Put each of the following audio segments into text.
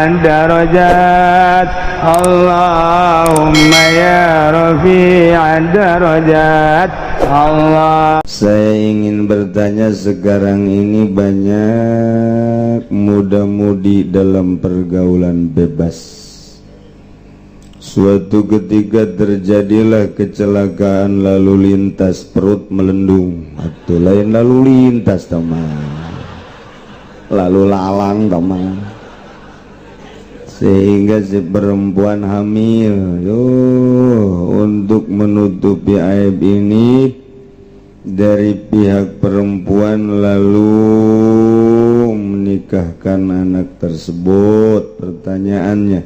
الدرجات اللهم يا رفيع الدرجات الله. Saya ingin bertanya, sekarang ini banyak muda-mudi dalam pergaulan bebas. Suatu ketika terjadilah kecelakaan lalu lintas, perut melendung atau lain lalu lintas teman, lalu lalang teman, sehingga si perempuan hamil. Yo, untuk menutupi aib ini dari pihak perempuan lalu menikahkan anak tersebut. Pertanyaannya,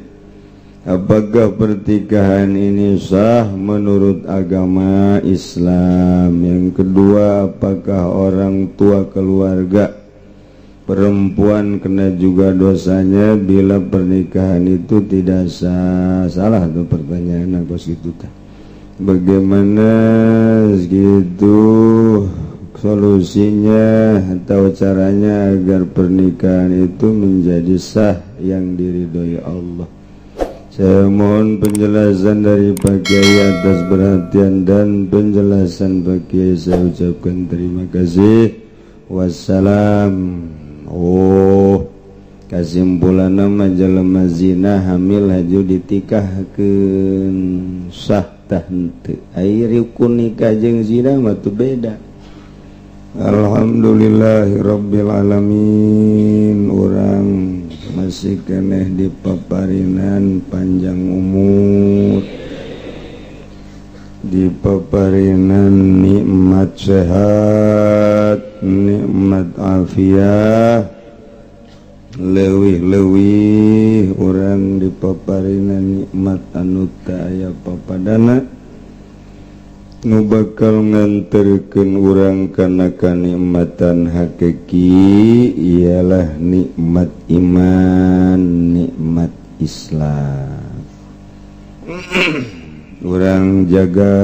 apakah pernikahan ini sah menurut agama Islam? Yang kedua, apakah orang tua keluarga perempuan kena juga dosanya bila pernikahan itu tidak sah? Salah tuh pertanyaan aku gitu. Bagaimana gitu solusinya atau caranya agar pernikahan itu menjadi sah yang diridhoi Allah? Saya mohon penjelasan dari Pak Kiai. Atas perhatian dan penjelasan Pak Kiai saya ucapkan terima kasih. Wassalam. Oh, kesimpulan nama jelema zina hamil haju ditikahkeun, sah tah henteu? Ai rukun nikah jeung zina mah tuh beda. Alhamdulillahirabbil alamin, urang masih keneh di paparinan panjang umur, di paparinan nikmat sehat, nikmat afiah, leuwih-leuwih urang di paparinan nikmat anu teu aya papadana nu bakal nganterkeun urang kana kanikmatan hakiki, ialah nikmat iman, nikmat Islam. Urang jaga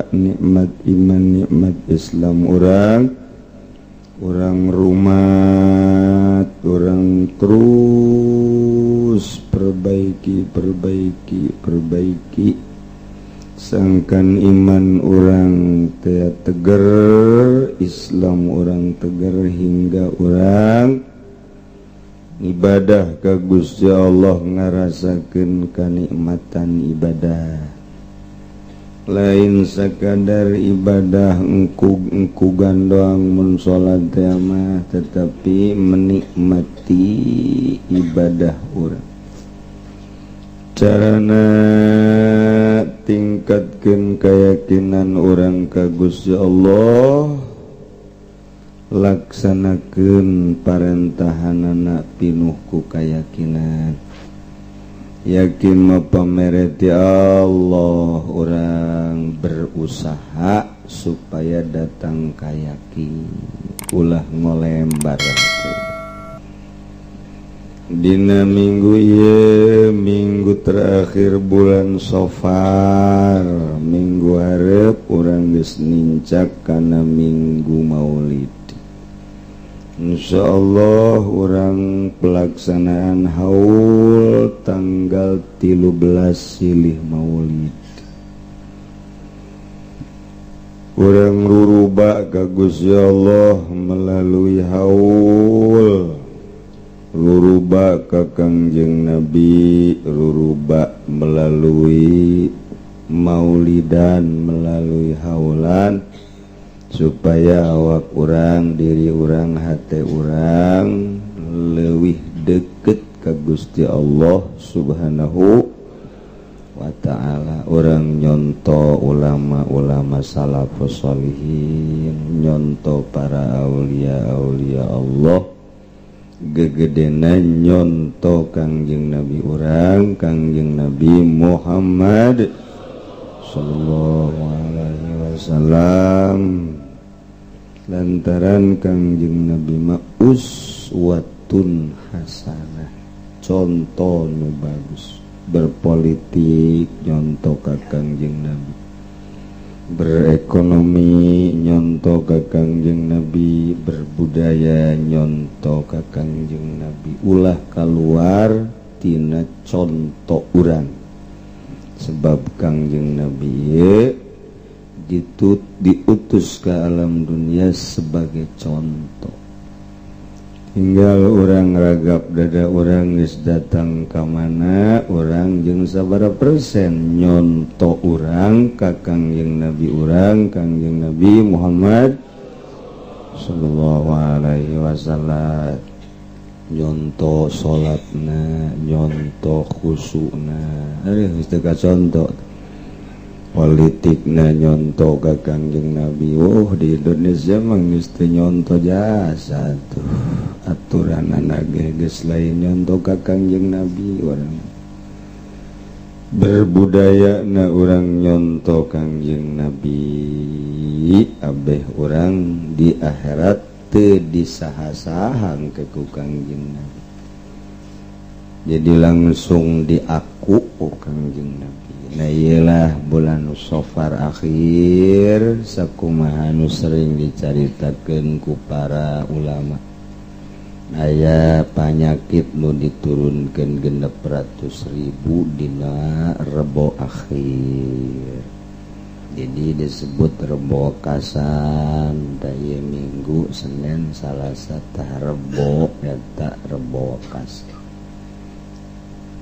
nikmat iman, nikmat Islam urang, urang rumat, urang terus perbaiki, perbaiki, perbaiki, sangkan iman urang teh teger, Islam urang teger, hingga urang ibadah ka Gusti Allah ngarasakeun kanikmatan ibadah, lain sekadar ibadah engkug-engkugan doang mun salat teh mah, tetapi menikmati ibadah urang. Carana tingkatkan keyakinan urang ka Gusti Allah, laksanakan parentahanana pinuh ku keyakinan. Yakin mapamere ti Allah, urang berusaha supaya datang kayakin, ulah ngolembar. Dina minggu ieu, minggu terakhir bulan Sofar, minggu hareup urang geus nincak kana minggu Maulid. Insya Allah urang pelaksanaan haul tanggal 13 silih Maulid. Urang ruruba ka Gusti Allah melalui haul, ruruba ka Kangjeng Nabi, ruruba melalui maulidan, melalui haulan, supaya awak urang, diri urang, hati urang leuwih deket ka Gusti Allah Subhanahu wa ta'ala. Urang nyonto ulama-ulama salafus sholihin, nyonto para aulia-aulia Allah, gegedena nyonto Kangjeng Nabi urang, Kangjeng Nabi Muhammad sallallahu alaihi wasallam, lantaran Kangjeng Nabi mah uswatun hasanah, contoh nu bagus. Berpolitik nyonto ka Kangjeng Nabi. Berekonomi nyonto ka Kangjeng Nabi, berbudaya nyonto ka Kangjeng Nabi, ulah keluar tina contoh urang, sebab Kangjeng Nabi ye diutus ke alam dunia sebagai contoh. Tinggal orang ragap dada orang geus datang ka mana, orang jeung sabaraha persen nyonto urang ka Kangjeng Nabi urang, Kangjeng Nabi Muhammad sallallahu alaihi wasallam. Nyonto salatna, nyonto khusukna, aduh geus teu kaconto. Politikna nyonto ka Kangjeng Nabi. Oh, di Indonesia mah geus teu nyonto jasa tuh. Aturanana ge geus lain nyonto ka Kangjeng Nabi. Urang berbudaya na urang nyonto Kangjeng Nabi, abeh urang di akhirat teu disaha-saha ke ku Kangjeng Nabi. Jadi langsung diaku ku Kangjeng Nabi. Nah, iyalah bulan Safar akhir sakumaha nu sering dicaritakeun ku para ulama. Aya panyakit nu diturunkeun 600.000 dina Rebo akhir. Jadi disebut Rebo Kasan, tah Minggu, Senin, Salasa, tah Rebo eta Rebo Kasan.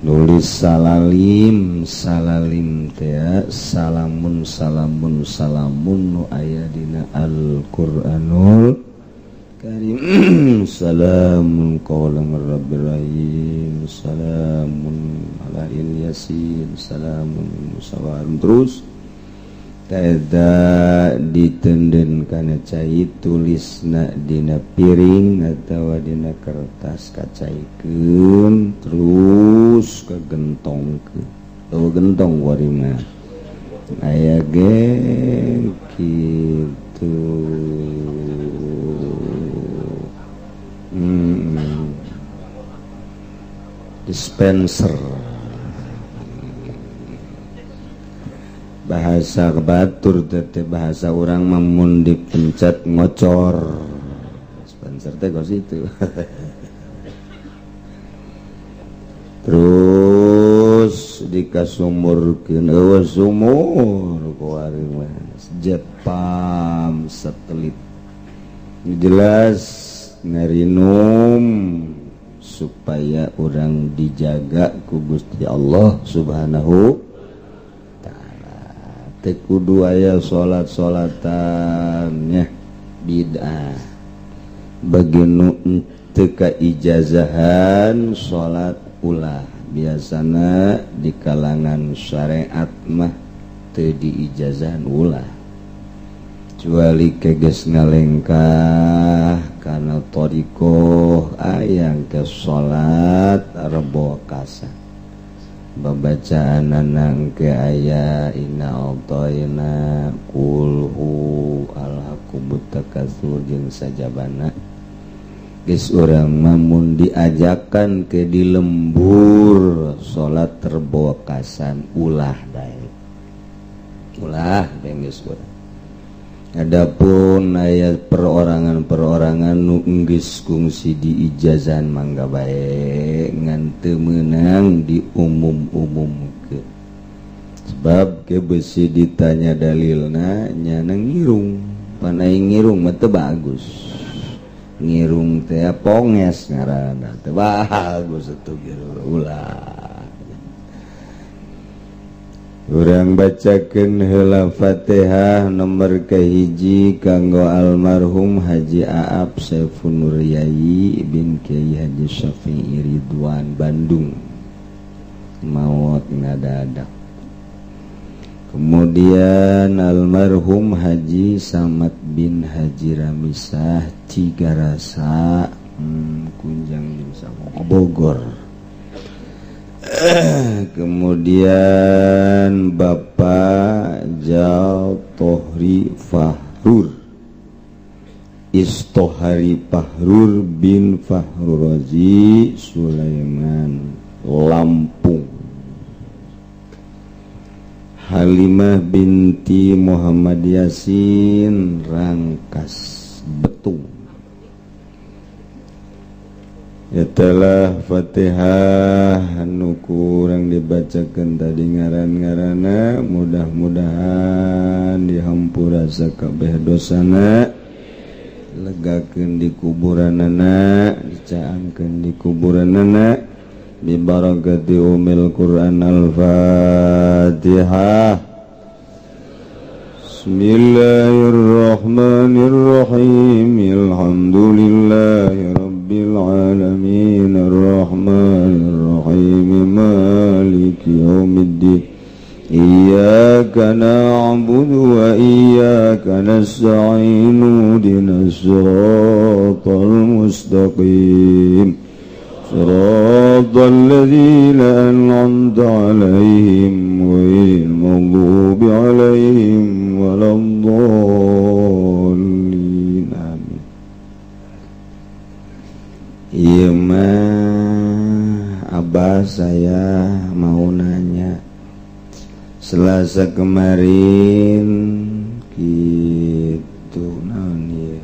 Nulis salalim, salalim teh salamun salamun salamun nu aya dina Al-Qur'anul Karim. Salamun qawlan mir rabbir rahim, salamun ala Ilyasin, salamun musawarun. Terus eta ditenden kana cai, tulisna dina piring atawa dina kertas, kacaikeun terus kagentongkeun. Oh, gentong wari mah aya ge kitu. Dispenser bahasa kebatur teh, bahasa orang memun dipencet ngocor. Dispenser teh kos itu. Terus dikasumurkeun, eueuh sumur kuari mah Jepam satelit jelas ngarinum supaya orang dijaga ku Gusti Allah Subhanahu ta'ala. Teu kudu aya salat-salatannya bid'ah. Bagi nu teu kaijazahan salat ulah, biasana di kalangan syariat mah teu diijazahan ulah, kecuali keges ngalengkah karena thoriqoh ayang ke salat Rebo Kasa babacaan anang ke aya inna a'tayna kulhu alhaqubut takatsur jeung sajabana. Geus urang mamun diajakan ke di lembur salat Rebo Kasan ulah daek, ulah geus urang. Adapun ayat perorangan-perorangan nu geus kungsi diijazan mangga bae, ngan teu meunang diumum-umumkeun, sebab ke besi ditanya dalilna nyana ngirung, pan aing ngirung mah teu bagus. Ngirung teh ponges ngaranna, teu bagus atuh ulah. Urang bacakeun heula Fatihah nomor kahiji kanggo almarhum Haji Aab Saiful Nuryai bin Kiai Haji Syafi'i Ridwan Bandung, maot ngadadak. Kemudian almarhum Haji Samad bin Haji Ramisah Cigarasa, Kunjang Bogor. Kemudian Bapak Jauhari Fahrur Istohari Fahrur bin Fahrurozi Sulaiman Lampung. Halimah binti Muhammad Yasin Rangkas Betung. Itulah Fatihah anu kurang dibacakan tadi ngaran-ngarana, mudah-mudahan dihampura sakabeh dosana, legakeun di kuburanana, dicaangkeun di kuburanana, bi barakati umil Quran. Al-Fatihah. Bismillahirrahmanirrahim. Alhamdulillahi rabbil alamin arrahmanir rahim maliki yaumiddin. Iyyaka na'budu wa iyyaka nasta'in ihdinas siratal mustaqim siratal ladzina an'amta 'alaihim ghairil maghdubi 'alaihim waladdallin. Amin. Ieu mah Abah, saya mau nanya. Selasa kemarin gitu naon ieu,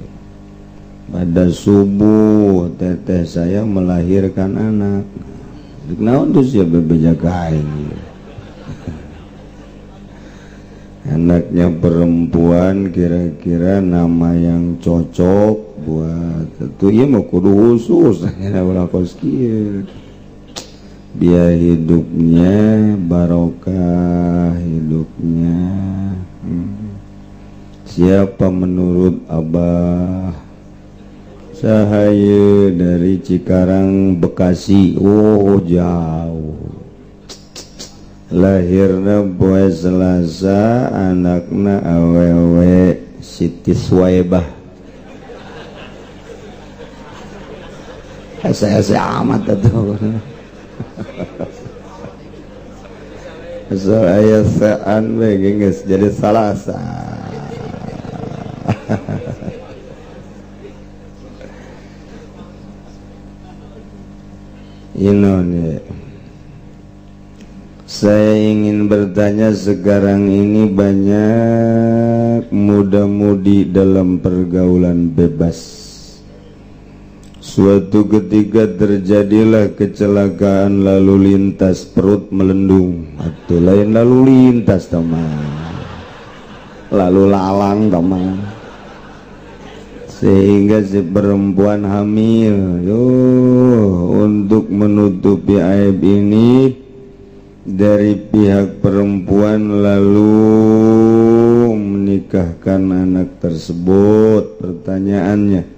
pada subuh teteh saya melahirkan anak. Naon tuh sia bebeja ka aing ieu? Anaknya perempuan, kira-kira nama yang cocok buat itu ieu mah kudu khusus ulah kos kieu, biar hidupnya barokah hidupnya. Siapa menurut Abah? Sahaye dari Cikarang, Bekasi. Oh, jauh. Lahirna poe Selasa, anakna awewe, Siti Suwaibah. Hese-hese amat atuh. Asal aya saan we geus jadi Salasa. Ini saya ingin bertanya, sekarang ini banyak muda-mudi dalam pergaulan bebas. Suatu ketika terjadilah kecelakaan lalu lintas, perut melendung. Atau lain lalu lintas teman, lalu lalang teman, sehingga si perempuan hamil. Yuh, untuk menutupi aib ini dari pihak perempuan lalu menikahkan anak tersebut. Pertanyaannya,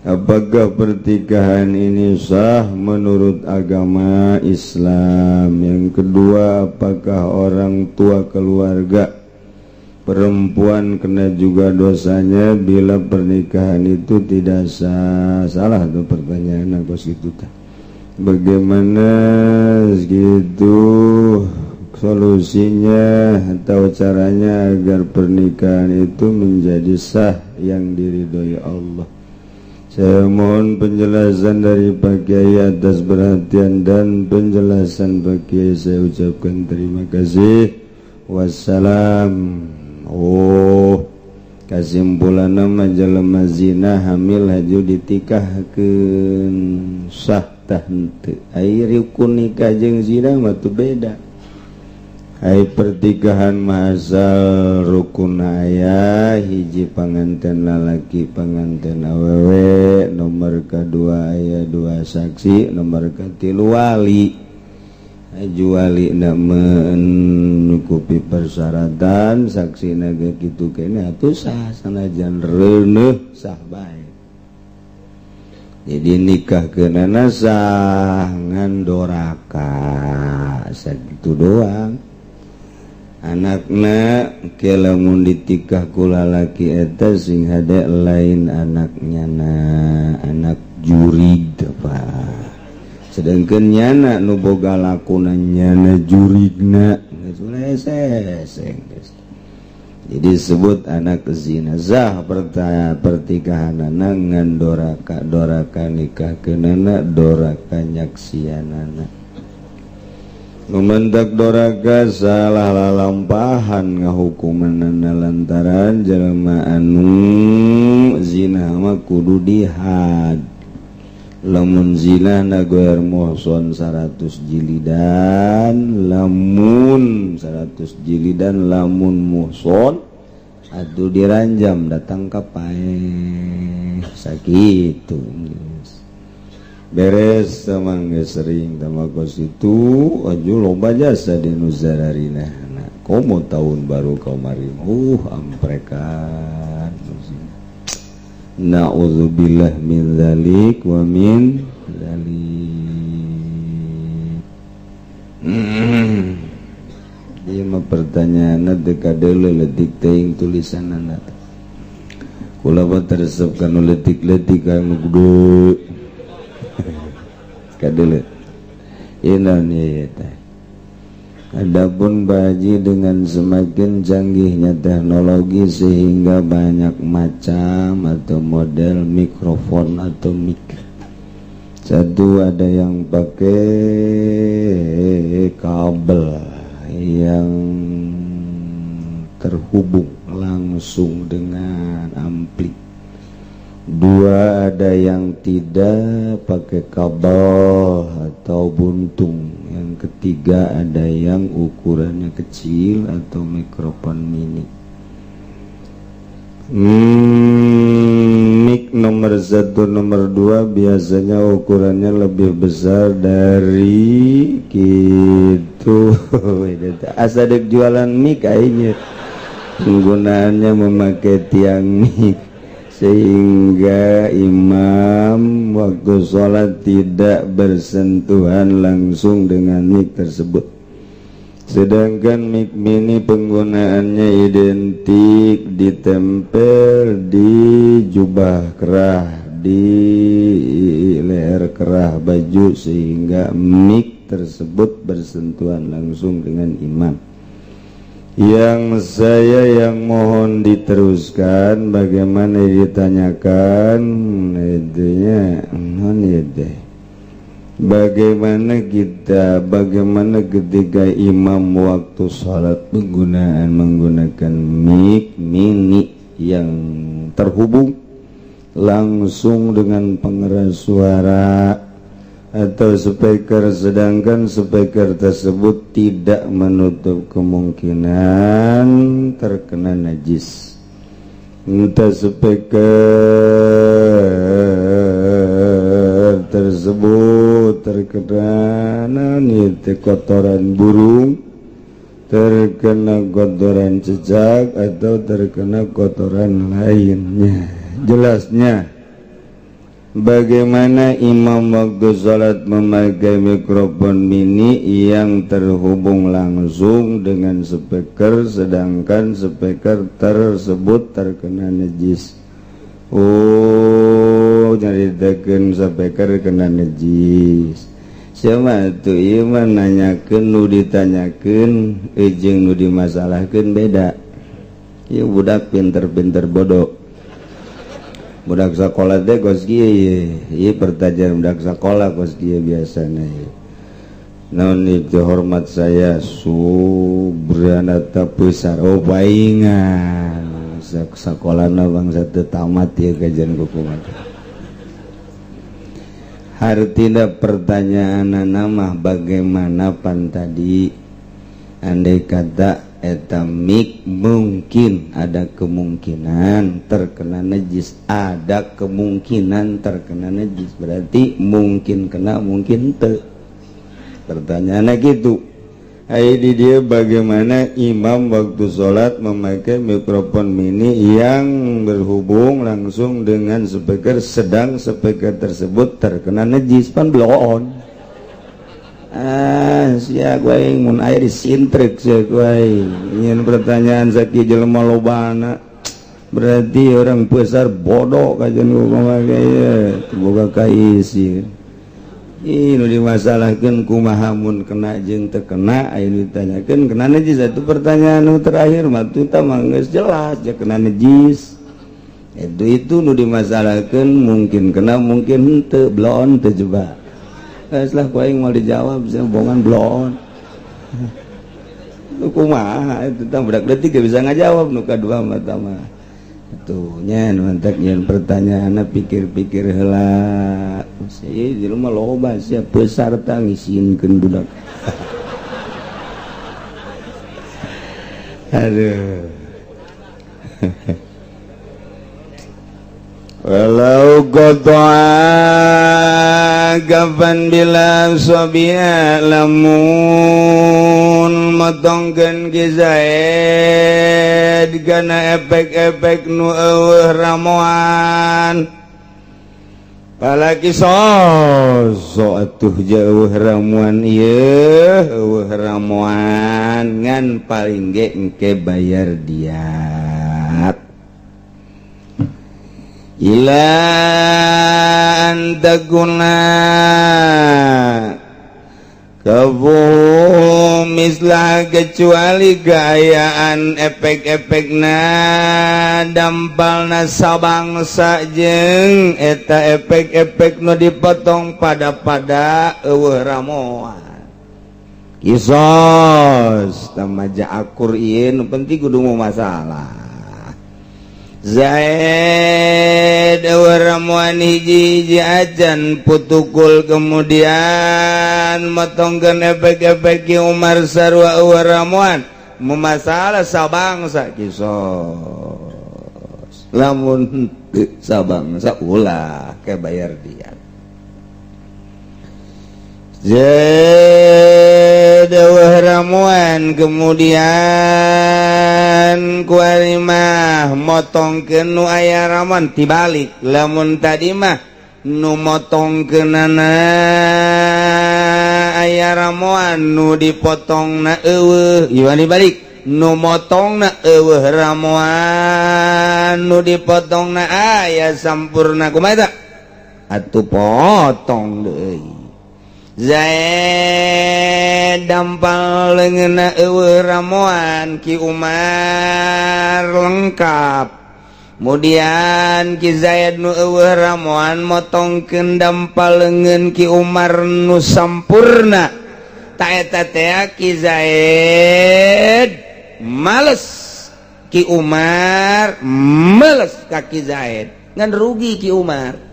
apakah pernikahan ini sah menurut agama Islam? Yang kedua, apakah orang tua keluarga perempuan kena juga dosanya bila pernikahan itu tidak sah? Salah tuh pertanyaan aku gitu. Bagaimana gitu solusinya atau caranya agar pernikahan itu menjadi sah yang diridhoi Allah? Saya mohon penjelasan dari Pak Kiai atas perhatian dan penjelasan Pak Kiai. Saya ucapkan terima kasih. Wassalam. Oh, kasimpulan mah jelema zina hamil haju ditikahkeun sah tah henteu. Ai rukun nikah jeung zina mah teu beda. Ai pertikahan mah asal rukun aya hiji panganten lalaki panganten awewe, nomor kedua aya dua saksi, nomor katilu wali. Juali ndak menyukupi persyaratan, saksi naga kitu kene atuh sah, sanajan reuneuh sah bae. Jadi nikah keunana sah ngan doraka sakitu doang. Anakna ke lamun ditikah ku lalaki eta sing hade lain anaknya na anak jurig apa. Sedangkan nyana nu boga lakuna nyana jurigna geus hese. Jadi sebut anak zina sah pertikahanana ngan doraka, doraka nikah keunana, doraka nyaksianana. Numatak doraka salah lalampahan ngahukumanana, lantaran jelema anu zina mah kudu dihad. Lamun zina nagoer muhson 100 jilidan, lamun 100 jilidan, lamun muhson atuh diranjam datang ka paeh. Sakitu beres sama geus sering kos itu aju loba jasa di nu zararina. Nah, komo tahun baru kamari amprekan. Na'udzubillah min dzalik wa min dzalik. Ieu mah pertanyaanna teu kadeuleu, leutik teuing tulisanna. Kula mah teresep kanu leutik-leutik, anu gede kadeuleu. Ieu naon ieu teh? Adapun Pak, dengan semakin canggihnya teknologi sehingga banyak macam atau model mikrofon atau mic. Satu, ada yang pakai kabel yang terhubung langsung dengan ampli. Dua, ada yang tidak pakai kabel atau buntung. Yang ketiga, ada yang ukurannya kecil atau mikrofon mini. Mic nomor 1, nomor 2 biasanya ukurannya lebih besar dari gitu. Asa dek jualan mic aingnya. Penggunaannya memakai tiang mic sehingga imam waktu sholat tidak bersentuhan langsung dengan mic tersebut. Sedangkan mic mini penggunaannya identik ditempel di jubah kerah, di leher kerah baju, sehingga mic tersebut bersentuhan langsung dengan imam. Yang saya yang mohon diteruskan bagaimana ditanyakan itunya non ya deh, bagaimana kita, bagaimana ketika imam waktu sholat penggunaan menggunakan mic mini yang terhubung langsung dengan pengeras suara atau speaker, sedangkan speaker tersebut tidak menutup kemungkinan terkena najis, entah speaker tersebut terkena itu kotoran burung, terkena kotoran cecak, atau terkena kotoran lainnya. Jelasnya bagaimana imam waktu sholat memakai mikrofon mini yang terhubung langsung dengan speaker, sedangkan speaker tersebut terkena najis? Oh, nyaritakeun speaker kena najis. Siapa tuh ieu mah nanyakeun? Nu ditanyakeun jeung nu dimasalahkeun beda. Ieu budak pinter-pinter bodoh, budak sekolah teh kos kieu. Ieu pertanyaan budak sekolah kos kieu biasana ieu. Naon itu? Hormat saya Subrianata besar. Oh, paingan sekolahna bangsa teu tamat ya kajian kumaha. Hartina pertanyaan nama bagaimana pan tadi, andai kata eta mic mungkin ada kemungkinan terkena najis, ada kemungkinan terkena najis, berarti mungkin kena, mungkin te. Pertanyaannya gitu. Hai, di dia bagaimana imam waktu sholat memakai mikrofon mini yang berhubung langsung dengan speaker, sedang speaker tersebut terkena najis? Pan bloon. Ah, sia gue mun aya disintrek sia gue. Ingin pertanyaan sakieu jelema lobana, berarti orang besar bodoh. Kajian kumaha ya boga kaisi. Ih, nu dimasalahkeun kumaha mun kena jeung teu kena, aya nu ditanyakeun kena najis. Itu pertanyaan nu terakhir mah tuh mah geus jelas ya kena najis. Itu nu dimasalahkeun mungkin kena, mungkin henteu. Bloon teu jebak. Geus lah, ku aing moal dijawab, saya bongan bloon. Nu kumaha itu tah budak leutik gak bisa ngajawab nu kadua mah tah mah. Tuh nya nu entek nyeun pertanyaanna pikir-pikir heula. Ieu jelema loba sia peserta ngisinkeun budak. Aduh. Walau qata'a kafan bila sabiya lamun motongkeun Ki Zaid kana efek-efek nu eueuh ramuan palaki soso atuh jauh ramuan ieu eueuh ramuan ngan paling ge engke bayar diat ila antakuna kabuh mislah kecuali keayaan efek-efekna dampalna sabangsa jeung eta efek-efek nu dipotong pada-pada eueuh ramoan kisos tamaja akur ieu nu penting kudu mau masalah Zaid ramuan hiji-hiji ajan putukul kemudian motongkeun efek-efek Ki Umar sarua eueuh ramuan memasalah sabangsa kisos lamun teu sabangsa ulah ke bayar diat Zaid ramuan kemudian kuari mah motongkeun nu aya ramuan tibalik lamun tadi mah nu motongkeunana aya ramuan nu dipotongna eueuh ieu dibalik nu motongna eueuh ramuan nu dipotongna aya sampurna kumaha eta atuh potong deui Zaid dampal leungeunna eueuh ramuan Ki Umar lengkap kemudian Ki Zaid nu eueuh ramuan motongkeun dampal leungeun Ki Umar nu sampurna ta eta teh Ki Zaid males Ki Umar males ka Ki Zaid ngan rugi Ki Umar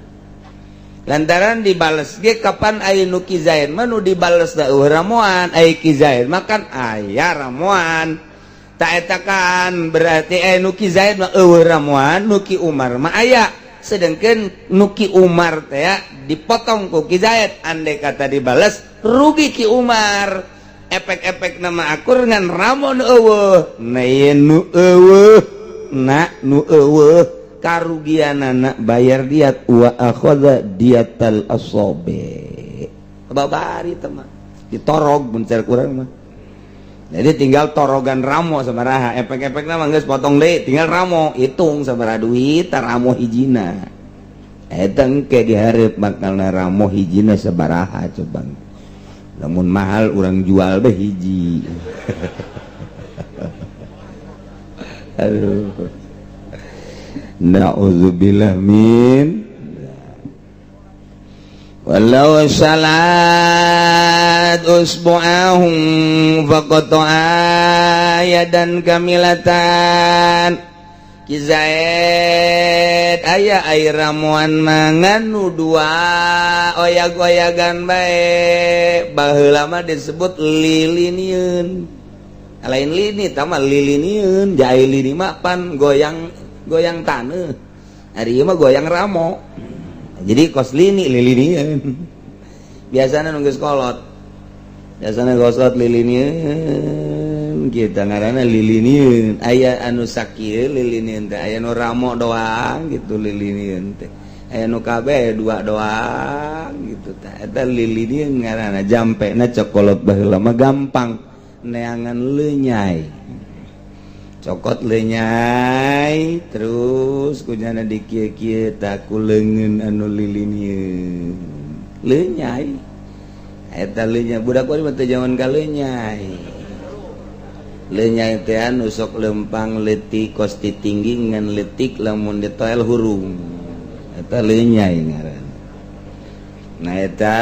lantaran dibales ge kapan aya nu Ki Zaid mah nu dibales da eueuh ramuan aya Ki Zaid mah kan aya ramuan ta eta kan berarti aya nu Ki Zaid mah eueuh ramuan nu Ki Umar mah aya sedangkan nu Ki Umar teh dipotong ku Ki Zaid andai kata dibales rugi Ki Umar efek-efek nama akur ngan ramon eueuh na ieu nu eueuh na nu eueuh karugian anak bayar diat wa akhadha diatal asobe babari teman ditorog mun kurang mah jadi tinggal torogan ramo sabaraha efek-efek mah geus potong deui tinggal ramo hitung sabaraha duit ramo hijina eta engke dihareup bakalna ramo hijina sabaraha coba lamun mahal urang jual deh hiji. Aduh. Na'udzubillah min walau salat usbu'ahum faqata'a yadan kamilatan. Ki Zaid aya air ramuan mangan nu dua oyag-oyagan bae baheula mah disebut lilinieun lain lini tah mah lilinieun jae lini mah pan goyang goyang taneuh ari ieu mah goyang ramo jadi kos lini lilinieun biasana nu geus kolot biasana gosot lilinieun kita ngaranna lilinieun aya anu sakieu lilinieun teh aya nu ramo doang gitu lilinieun teh aya nu kabeh dua doang gitu tah eta lilinieun ngaranna jampena cokolot baheula mah gampang neangan leunyai cokot lenyai terus kunyana di kieu-kieu tah ku leungeun anu lilinieun lenyai eta leunyai budak mah teu jaman ka leunyai lenyai teh anu sok lempang leutik kos ti tinggi ngan leutik lamun ditoel hurung eta lenyai ngaranna. Nah eta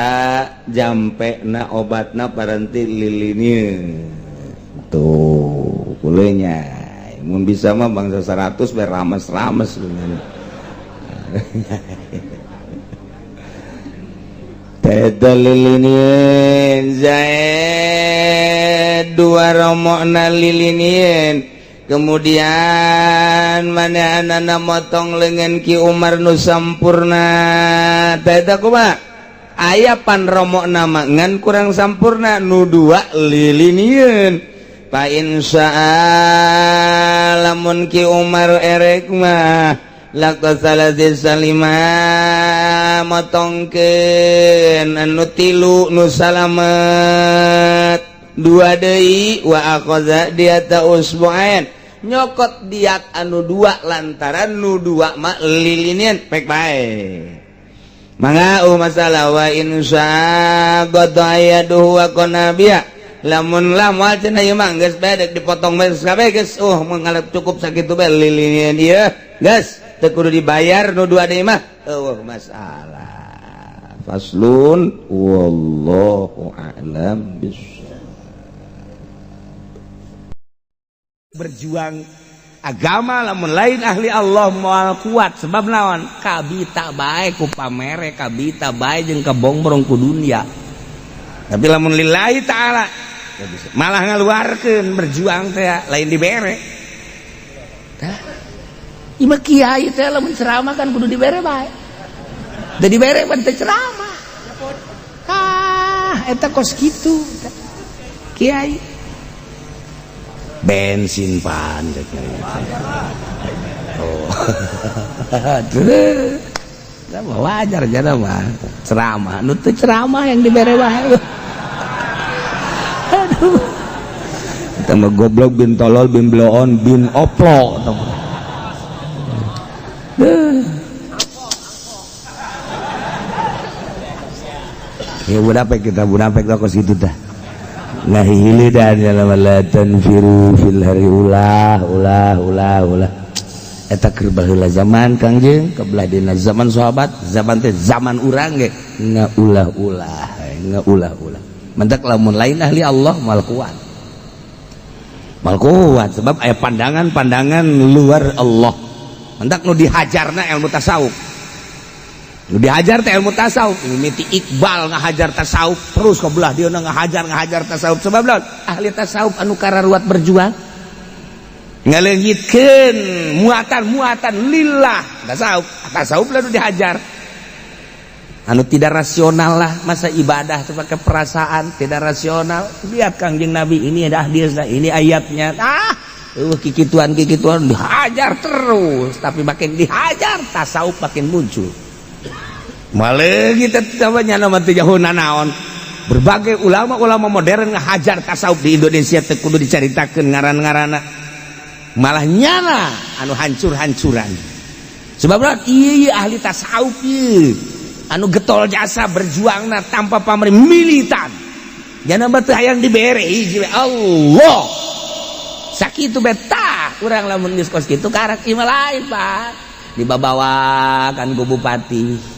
jampena obatna paranti lilinin tuh kulenya mun bisa mah bangsa 100 biar rames-rames. Eta lilinin Zaid dua romokna lilinin, kemudian mana anana motong lengan Ki Umar nu sampurna. Eta kumaha aya pan romokna mah ngan kurang sampurna nu dua lilinin. Fa insya lamun Ki Umar erek mah laqasalati salima motongkeun anu tilu nu salamet dua deui wa akhadha diata usbu'ain nyokot diat anu dua lantaran nu dua mah lilinin pek bae. Mangga masalah wa insya qad ayaduhu wa qanabiya lamun lah moal cenah ieu mah geus bae dek dipotong bae kabeh geus mengalep cukup sakitu bae lilinin ieu geus teu kudu dibayar nu dua deui mah eueuh masalah. Faslun wallahu a'lam bissawab. Berjuang agama lamun lain ahli Allah moal kuat sebab naon kabita bae ku pamere kabita bae jeung kabongbrong ku dunia. Tapi lamun lillahi ta'ala malah ngaluarkeun berjuang teh lain dibere. Tah imah kiai teh lamun ceramah kan kudu dibere bae. Da dibere pan teu ceramah. Ah eta kos kitu kiai. Bensin pan oh. Wajar jana mah ceramah nu teu ceramah yang dibere bae. Aduh kita mah goblok bin tolol bin bloon bin oplo. Ya munafik kita munafik kos kitu tah. Ngahili dan la tanfiru fil hari ulah ulah ulah ulah eta keur baheula zaman Kangjeng kebelah dina zaman sahabat zaman teh zaman urang ge ngaulah-ulah ngaulah-ulah mentak lamun lain ahli Allah mal kuat sebab aya pandangan-pandangan luar Allah mentak nu dihajarna ilmu tasawuf nu dihajar teh ilmu tasawuf mimiti Iqbal ngahajar tasawuf terus ke belah dia ngahajar tasawuf sebab lawan ahli tasawuf anu kararuat berjuang ngaleungitkeun muatan-muatan lillah tasawuf tasawuf lalu dihajar anu tidak rasional lah masa ibadah pakai perasaan tidak rasional. Lihat Kangjeng Nabi ini ada hadisnya ini ayatnya kikituan dihajar terus tapi makin dihajar tasawuf makin muncul. Malah kita namanya nama teu jauh nanaon. Berbagai ulama-ulama modern ngahajar tasawuf di Indonesia teu kudu dicaritakeun ngaran-ngaranna. Malah nyana anu hancur-hancuran. Sebab ieu ahli tasawuf ieu anu getol jasa berjuangna tanpa pamrih militan. Nyana mah teu hayang dibere hiji Allah. Sakitu betah urang lamun geus kos kitu karak ieu mah lain, Pak. Dibabawakan ku bupati.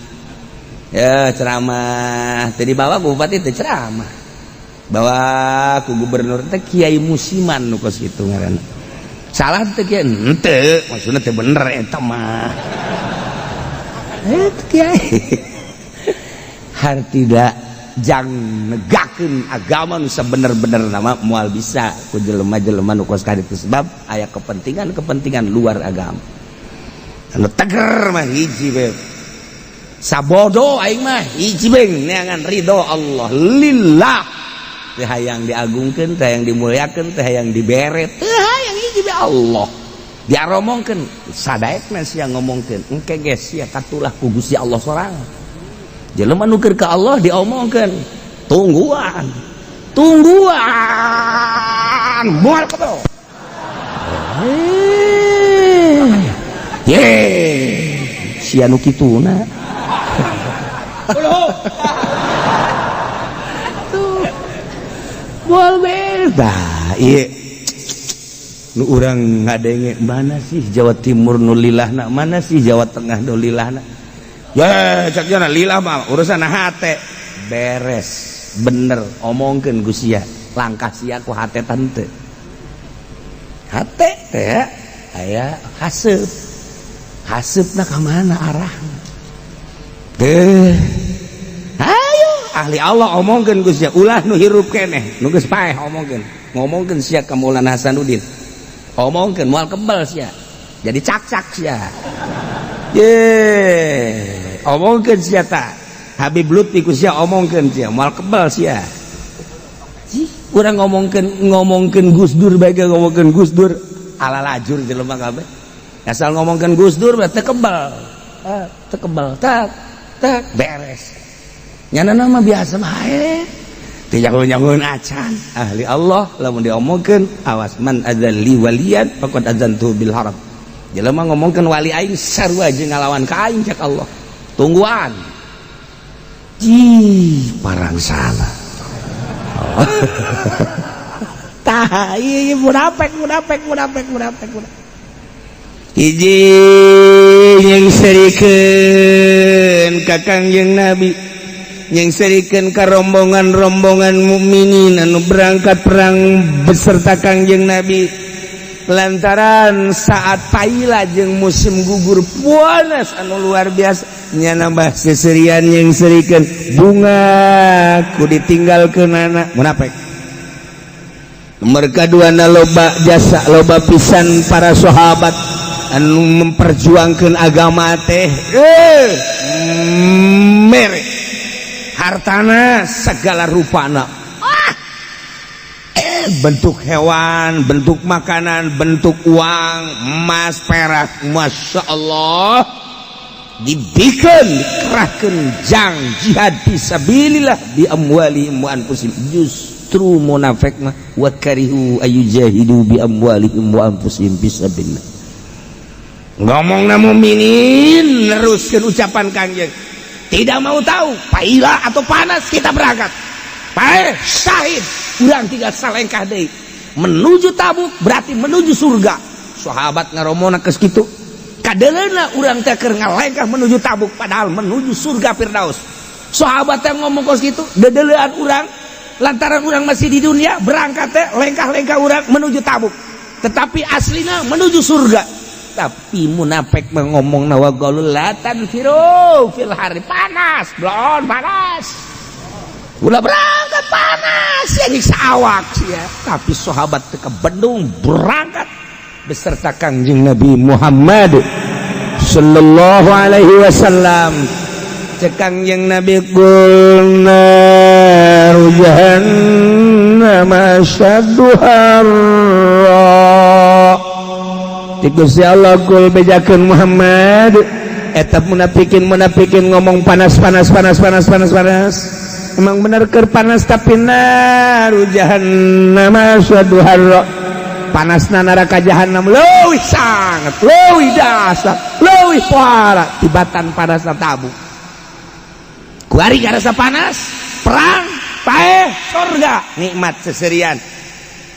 Ya ceramah tadi bawa bupati teh ceramah bawa ku gubernur teh kiai musiman nu kos kitu ngaranna salah teh kiai henteu maksudna teh bener eta mah kiai hartida jang negakeun agama nu sabener-bener nama moal bisa ku jelema-jelema nu kos kitu sebab aya kepentingan-kepentingan luar agama anu teger mah hiji we sabodo aing mah hiji beng neangan ridho Allah lillah teu hayang diagungkeun teu hayang dimuliakeun teu hayang dibere teu hayang hiji be Allah diaromongkeun sadaekna sia ngomongkeun engke ge sia katulah ku Gusti Allah sorangan jelema nu keur ka Allah diomongkeun tungguan tungguan moal kebel ye sia nu kituna. Tuh. Moal beda. Iya. Nu urang ngadenge mana sih Jawa Timur nu lilahna, mana sih Jawa Tengah nu lilahna. Ya cak jana lillah mah urusan hate. Beres, bener omongkeun ku sia. Langkah sia ku hate tante. Hate teh aya haseup. Haseupna ka mana arahna? Teh. Ayo ahli Allah omongkeun ku sia, ulah nu hirup keneh, nu geus paeh omongkeun. Ngomongkeun sia ka Maulana Hasanuddin. Omongkeun moal kebal sia. Jadi cak-cak sia. Ye, omongkeun sia ta. Habib Lutfi ku sia omongkeun sia, moal kebal sia. Sih, urang ngomongkeun Gus Dur bae, ngomongkeun Gus Dur ala lajur jelema kabeh. Asal ngomongkeun Gus Dur teu kebal. Teu kebal, tak tak beres. Nyana nama biasa bae. Teu jago-jagoan acan. Ahli Allah lamun diomongkeun awas, man adzalli waliyan faqad adzantu bil harb. Jelema ngomongkeun wali aing sarua jeung ngalawan ka aing cak Allah. Tungguan. Ih, parang salah. Tah, ieu munafik munafik munafik munafik munafik. Hiji nyengserikeun ka Kangjeng Nabi, nyengserikeun ka rombongan-rombongan mukminin anu berangkat perang beserta Kangjeng Nabi, lantaran saat paila jeung musim gugur panas anu luar biasa, nya nambah seserian nyengserikeun bunga ku ditinggalkeunana. Munafik. Nomor kadua, loba jasa, loba pisan para sahabat anu memperjuangkan agama teh, mere hartana segala rupana, bentuk hewan, bentuk makanan, bentuk uang, emas, perak, masya Allah, dibikin, dikerahkan jang jihad fisabilillah bi amwalihim wa anfusihim. Justru munafik mah wa karihu ayujahidu bi amwalihim wa anfusihim fisabilillah. Ngomong na mukminin neruskeun ucapan Kangjeng, tidak mau tahu paila atau panas, kita berangkat. Paeh syahid, urang tinggal salengkah deui menuju Tabuk, berarti menuju surga. Sahabat ngaromona geus kitu, kadeleuna urang teh keur ngalengkah menuju Tabuk padahal menuju surga Firdaus. Sahabat teh ngomong kos kitu, dedelean urang lantaran urang masih di dunia, berangkat teh lengkah-lengkah urang menuju Tabuk, tetapi aslina menuju surga. Tapi munafik ngomong wa qalu la tanfiru fil hari, panas blon panas, ulah berangkat panas ya, nyiksa awak ya. Tapi sahabat teu bendung, berangkat beserta Kangjeng Nabi Muhammad sallallahu alaihi wasallam. Cek Kangjeng Nabi, qul naru jahannam asyaddu harra. Ti Gusti Allah, kul bejakeun Muhammad, eta munafikin munafikin ngomong panas panas panas panas panas panas, emang bener keur panas, tapi naru jahannam asyaddu harra, panasna neraka jahannam leuwih sangat, leuwih dasar, leuwih pohara tibatan panasna Tabuk. Kuari rasa panas perang, paeh surga, nikmat seserian.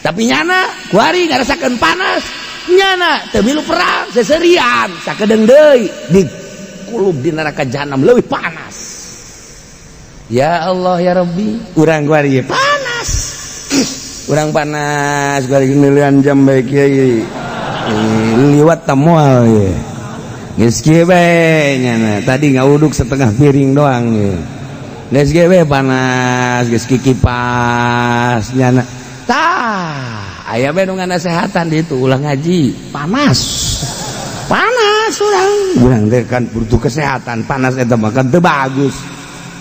Tapi nyana kuari ngarasakeun panas, nyana teu milu perang, seserian sakedeung deui di kulub di neraka jahanam leuwih panas. Ya Allah ya Rabbi, urang kuari panas, urang panas kuari nilian jam bae kiai liwat tamual ye geus kieu bae. Nyana tadi ngauduk setengah piring doang ye, geus kieu bae panas, geus kikipas nyana. Tah, aya bae nu nganasehatan di itu, ulah ngaji panas panas. Urang urang teh kan butuh kesehatan, panas eta mah kan teu bagus.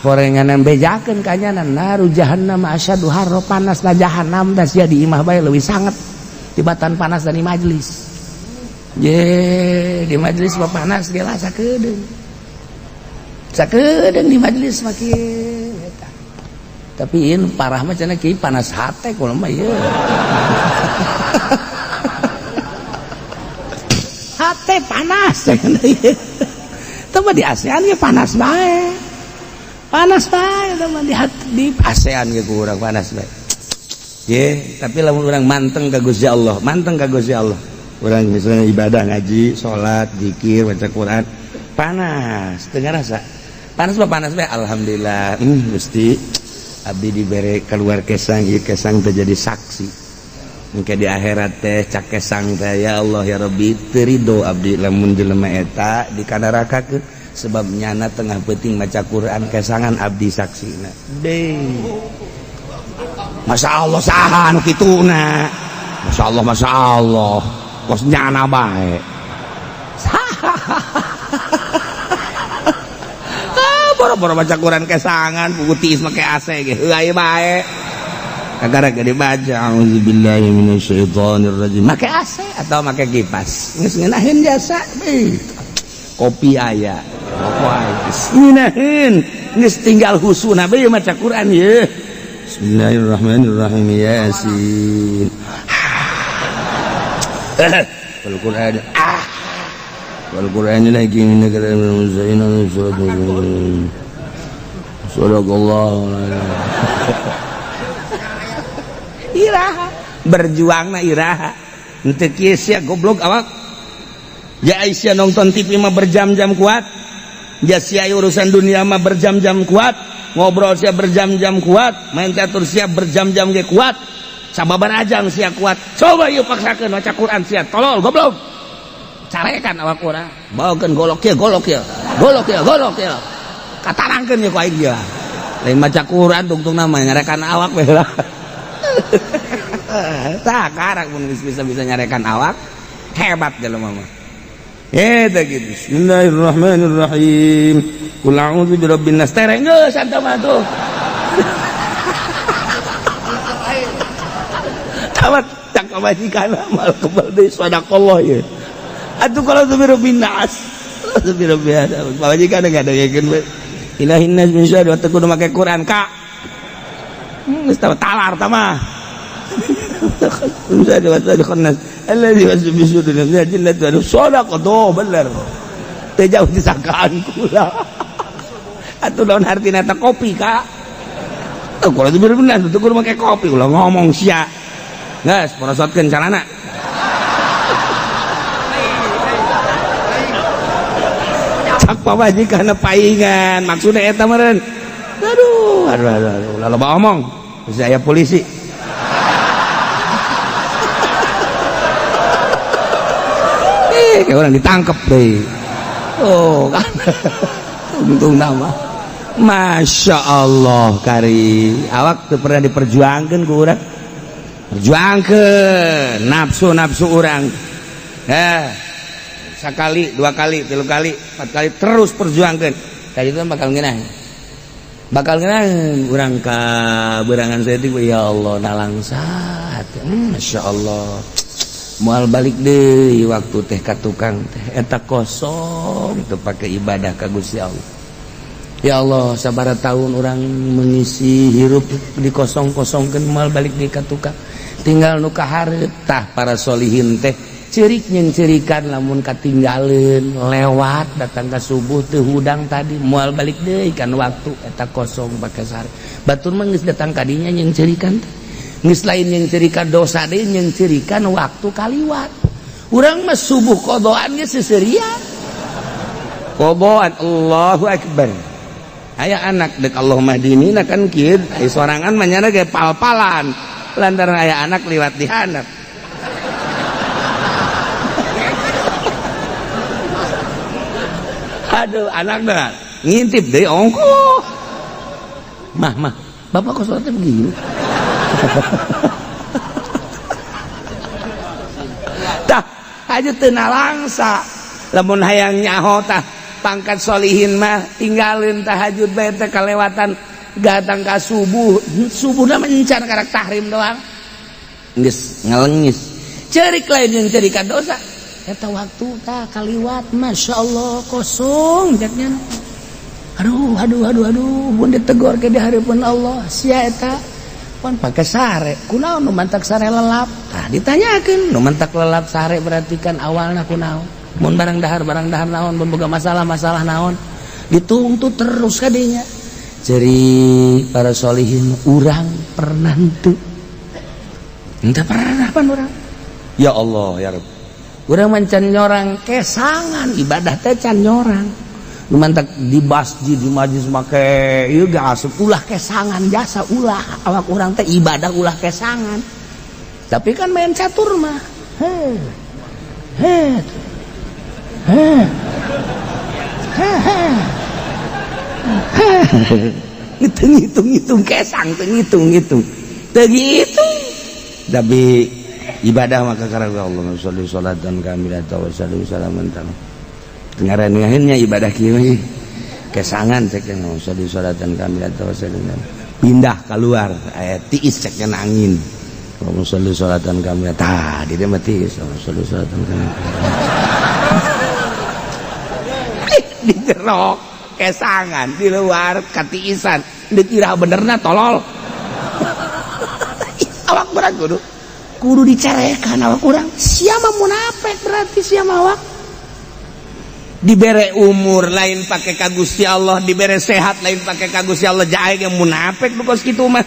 Horenganan bejakeun ka nyana naru jahannam asyadu harra, panas na jahannam da sia di imah bae leuwih sanget tibatan panas dari majelis. Ye, di majelis mah panas ge lah sakedeung sakedeung, di majelis mah kieu eta. Tapi ini parah mah cenah kieu, panas hate kalau mah ieu. Hate panas cenah ieu. Teu mah di ASEAN ge panas bae. Panas bae teu mah di hati, di ASEAN ge kurang panas bae. Ye, tapi lamun urang manteng ka Gusti Allah, manteng ka Gusti Allah. Urang misalnya ibadah ngaji, salat, zikir, baca Quran, Panas, teu ngarasa. Panas mah panas bae, alhamdulillah. Gusti, abdi dibere keluar kesang, ieu kesang teh jadi saksi. Engke di akhirat teh cak kesang teh, ya Allah ya Rabbi, teu ridho abdi lamun jelema eta dikanarakakeun sebab nyana tengah peuting maca Quran kesangan abdi saksina. Deh. Masya Allah saha anu kituna. Masya Allah, Masya Allah. Kos nyana bae. Ah, boro-boro baca Quran kesangan, buku tiis make AC ge. Heuh aya bae. Kagara dibaca auzubillahi minasyaitonirrajim. Make AC atau make kipas. Geus ngeunaheun jasa. Kopi aya. Rokok aya. Geus ngeunaheun. Geus tinggal husuna bae maca Quran ye. Bismillahirrahmanirrahim. Yasin. Wal Qur'an. Ah. Wal Qur'anil hakim innaka laminal mursalin. Sadaqallahu. Iraha berjuangna iraha. Henteu kieu sia goblok awak. Ja Aisyah nonton TV mah berjam-jam kuat. Ja sia urusan dunia mah berjam-jam kuat. Ngobrol sia berjam-jam kuat, main catur sia berjam-jam ge kuat, sababar ajang sia kuat. Coba yuk paksakeun maca Quran sia tolol goblok. Carekan awak urang, bawakeun golok kieu, golok kieu, golok kieu, golok kieu. Katarangkeun ye ku aing ieu. Lain maca Quran tungtungna mah nyarekan awak we lah. Tah karak mun geus bisa-bisa nyarekan awak, hebat jelema mah. Eta gitu. Bismillahirrahmanirrahim. Qul a'udzu birabbin nas. Tereng geus anta mah tuh. Tawat tak majikan mal kebal deui sadaqallah ye. Atuh kalau tu birabbin nas. Tu birabbin nas. Pamajikan enggak ada yakin we. Ilahin nas min syarri wa teu make Quran ka. Geus talar ta mah. Min syarri wa nas. Alladzi yuwaswisu fi sudurin jinnati wan nas. Sadaqah tuh bener. Teu jauh disangkaan kula. Atuh lawan artina eta kopi ka. Tuh kalau itu bener tuh kudu make kopi ulah ngomong sia. Geus porosotkeun calana. Cak pamajikan paingan maksudna eta meureun. Aduh, aduh aduh aduh ulah loba omong. Bisa aya polisi. Kayak orang ditangkep deh. Oh kan. Untung nama. Masya Allah kari. Awak tuh pernah diperjuangkan ku urang. Perjuangkan nafsu-nafsu urang. Sekali, dua kali, tilu kali, empat kali terus perjuangkan. Tadi itu bakal ngeunah. Bakal ngeunah urang ka berangan saya itu ya Allah nalangsat. Masya Allah. Moal balik deui waktu teh ka tukang teh eta kosong teu pake ibadah ka Gusti Allah. Ya Allah sabaraha tahun urang mengisi hirup dikosong-kosongkeun moal balik deui ka tukang. Tinggal nu kahareup tah para solihin teh ceurik jeung ceurikan lamun katinggaleun lewat datang ka subuh teu hudang tadi moal balik deui kan waktu eta kosong pake sare. Batur mah geus datang ka dinya jeung ceurikan teh. Geus lain yang cerikan dosa deui yang cerikan waktu kaliwat. Urang mah subuh qadaan ge seserian. Qadaan Allahu akbar. Aya anak dek Allahumma dinina kan kieu, aya sorangan mah nyana ge pal-palan. Lantaran aya anak liwat di handap. Aduh, anak dah ngintip deui ongkoh. Mah, mah, bapak kok sholatnya begini? Tah aja teu nalangsa lamun hayang nyaho tah pangkat solihin mah tinggalin tahajud bae teh kalewatan datang ka subuh subuhna mencar karak tahrim doang geus ngalengis ceurik lain jeung ceurikan dosa eta waktu tah kaliwat masyaallah kosong jaknya aduh aduh aduh aduh mun ditegor ke di hareupeun Allah sia eta pan pakai sare kunaon nu mantak sare lelap tah ditanyakeun nu mantak lelap sare berarti kan awalna kunaon mun barang dahar naon mun boga masalah-masalah naon dituntut terus kadinya jadi para solihin urang pernah henteu henteu pernah pan urang ya Allah ya Rabb urang mah can nyorang kesangan ibadah teh can nyorang Nu mantak di masjid, di majlis make ieu ge asup, ulah kesangan jasa, ulah awak urang teh ibadah ulah kesangan. Tapi kan main catur mah he he he he he, ngitung ngitung ngitung kesang teu ngitung ngitung teu ngitung. Tapi ibadah maka karena Allah sholli sholatan kamilatan wa salli salaman ngarannya ibadah kieu kesangan, cek sholli sholatan kamilatan wa salli pindah keluar aya tiis, cek angin. Allahumma sholli sholatan kamilatan, tah di dieu mah tiis. Allahumma sholli sholatan kamilatan di jero kesangan, di luar katiisan, dikira benerna tolol. Awak berat kudu kudu dicarekan awak kurang siapa munafik, berarti siapa awak dibere umur lain pakai ka Gusti Allah, dibere sehat lain pakai ka Gusti Allah, jae yang munafik. Nu kos kitu mah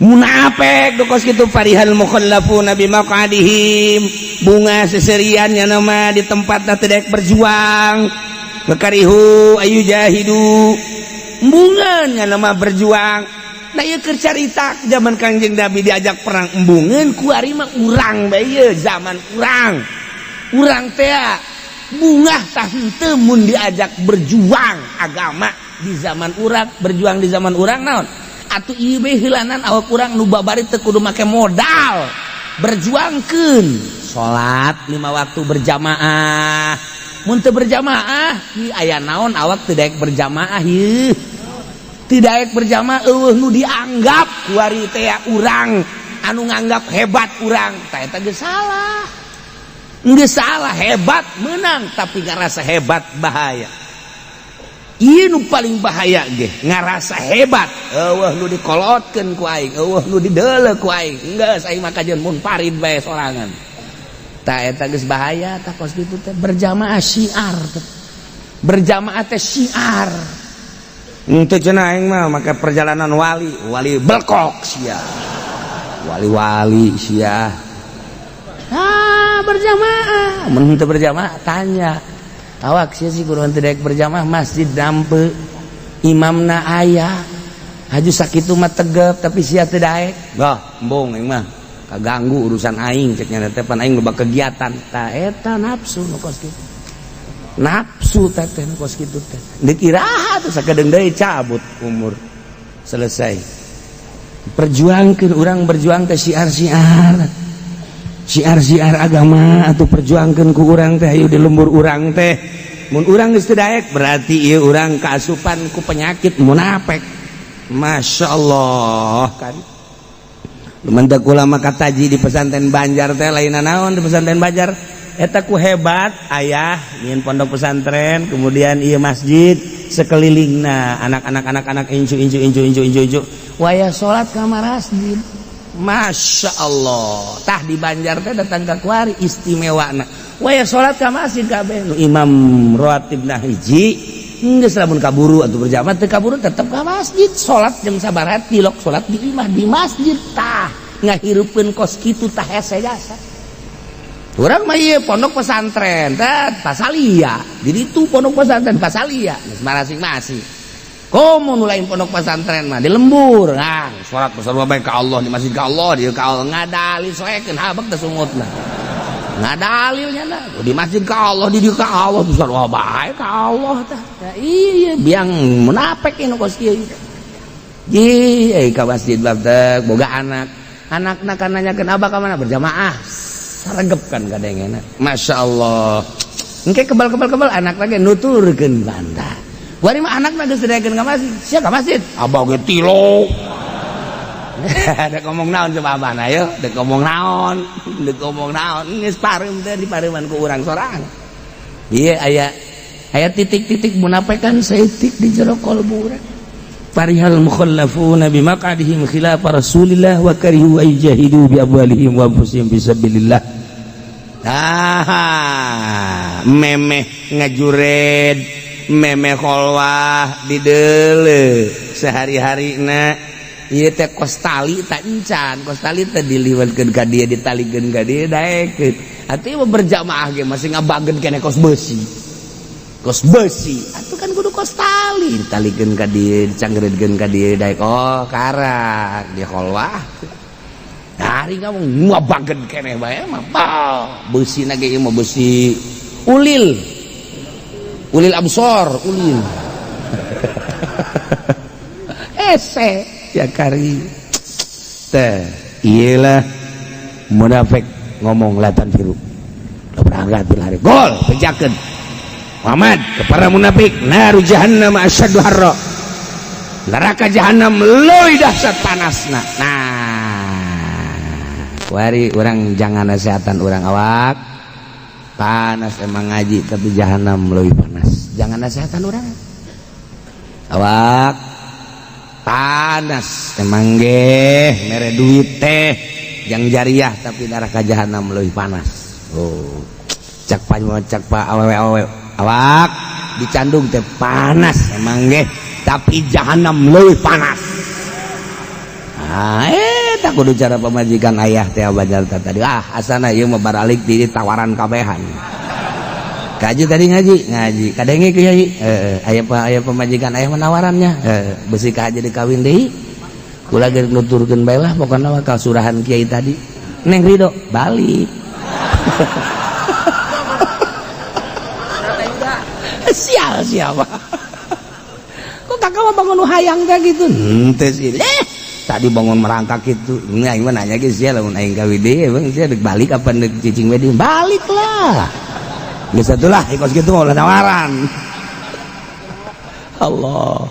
munafik, nu kos kitu. Farihal mukhallafuna bimaqadihim, bunga seserian nama di tempat tidak berjuang. Karihu ayu jahidu, embungan nama berjuang. Nah, ieu keur carita zaman Kangjeng Nabi diajak perang embungan. Kuari mah urang bae ieu, zaman urang urang teh bungah tah henteu mun diajak berjuang agama di zaman urang. Berjuang di zaman urang naon atuh? Ieu bae heulanan awak urang nu babari teu kudu make modal, berjuangkeun salat lima waktu berjamaah. Mun teu berjamaah ieu aya naon awak teu daek berjamaah? Ieu teu daek berjamaah, eueuh nu dianggap kuari teh urang anu nganggap hebat urang tah, eta geus salah, geus salah. Hebat menang, tapi ngerasa hebat bahaya. Ieu nu paling bahaya ge ngarasa hebat. Eueuh nu dikolotkeun ku aing, eueuh nu dideuleu ku aing, geus aing mah kajeun munfarid bae sorangan. Tah, eta geus bahaya tah kos kitu teh. Berjamaah syiar teh, berjamaah teh syiar. Henteu cenah, aing mah make perjalanan wali, wali belkok sia, wali-wali sia. Ah, berjamaah mun henteu berjamaah, tanya awak sia sih kudu henteu daek berjamaah. Masjid dampe, imamna aya, haju sakitu mah tegep, tapi sia teu daek. Bah, embung aing mah, kaganggu urusan aing, cek nya teh, pan aing loba kegiatan. Tah, eta nafsu nu kos kitu, nafsu teh teh nu kos kitu teh. Deuk iraha tuh? Sakedeung deui cabut umur, selesai. Perjuangkeun urang, berjuang teh syiar-syiar, syiar-syiar agama atau perjuangkeun ku urang teh. Ayo di lembur urang teh, mun urang geus teu daek berarti ieu urang kaasupan ku penyakit munafik. Masya Allah kan. Lumantak ulama kataji di pesantren Banjar teh lain naon, di pesantren Banjar eta ku hebat ayah ingin pondok pesantren, kemudian iya masjid sekelilingna anak-anak anak-anak incu incu incu incu incu incu waya salat ka masjid. Masya Allah tah, di Banjar teh datang ke kuari istimewa na waya salat ka masjid kabeh. Nu imam rawatibna hiji, geus lamun kaburu atau berjamaah, teu kaburu tetep ka masjid. Salat jam sabaraha tilok salat di imah, di masjid. Tah, ngahirupkeun kos kitu tah hese jasa. Urang mah ieu pondok pesantren teh pasalia, jadi itu pondok pesantren pasalia geus masing-masing. Komo nu lain pondok pesantren mah di lembur. Nah, salat besar bae ka Allah, di masjid ka Allah, di ka Allah, ngadalil soekeun habek teh sungutna. Ngadalilnya nah di masjid ka Allah, di ka Allah, besar wah bae ka Allah tah. Ya, iya biang munafik ini kos kieu. Ji, eh ka masjid bab teh boga anak. Anakna kan nanyakeun, "Abah ka mana?" "Berjamaah." Saregep kan kadengena. Masya Allah. Engke kebal-kebal kebal anak lagi nuturkeun bantah. Wari mah anakna geus didaekeun ka masjid. Sia ka masjid. Abah ge tilo. Dek ngomong naon coba abah? Ayo, dek ngomong naon? Dek ngomong naon? Geus pareum teh dipareuman ku urang sorang. Iya, aya aya titik-titik munafikan saeutik di jero kolbu urang. Farihal mukhallafuna bimaqadihim khilaf Rasulillah wa karihu ay jahidu bi amwalihim wa anfusihim fisabilillah. Ah, memeh ngajured, memeh kholwah dideule sehari-harina ieu teh kos tali tak encan, kos tali teh diliwatkeun ka dieu, ditalikeun ka dieu, daekeun. Atuh berjamaah ge masih ngabageun kene kos besi. Kos besi atuh kan kudu kos tali, ditalikeun ka dieu, dicanggereudkeun ka dieu, daek oh karak di kholwah. Hari kamu ngabagen keneh bae mah besi na ge ieu mah besi ulil. Ulil absor, ulil. Ese ya kari. Teh, iyalah munafik ngomong la tanfiru. Berangkat bil hari gol bejakeun. Muhammad ke para munafik, naru jahannam asyaddu harra. Neraka jahanam leuwih dahsyat panasna. Nah, wari orang jangan nasihatan orang awak panas emang ngaji, tapi jahanam leuwih panas. Jangan nasihatan orang awak panas emang ge mere duit teh yang jariah, tapi neraka jahanam leuwih panas. Oh, cak pak, cak pak, awewe awewe awak dicandung teh panas emang ge, tapi jahanam leuwih panas. Ah, tak kudu cara pemajikan ayah teh bajar tadi. Ah, asana ieu mah baralik di tawaran kabehan. Kaji tadi ngaji, ngaji. Kadenge kiai, aya pa aya pemajikan ayah menawarannya. Besi ka aja dikawin deui. Kula ge nuturkeun bae lah, pokona mah surahan kiai tadi. Neng Ridho balik. Sial siapa? Kok kakak mau bangun hayang kayak gitu? Henteu sih. Tadi bangun merangkak gitu. Ini aing mah nanya ge sia, lamun aing kawin deui emang sia dek balik apa dek cicing we? Balik lah. Geus atulah kos kitu mah ulah nawaran. Allah.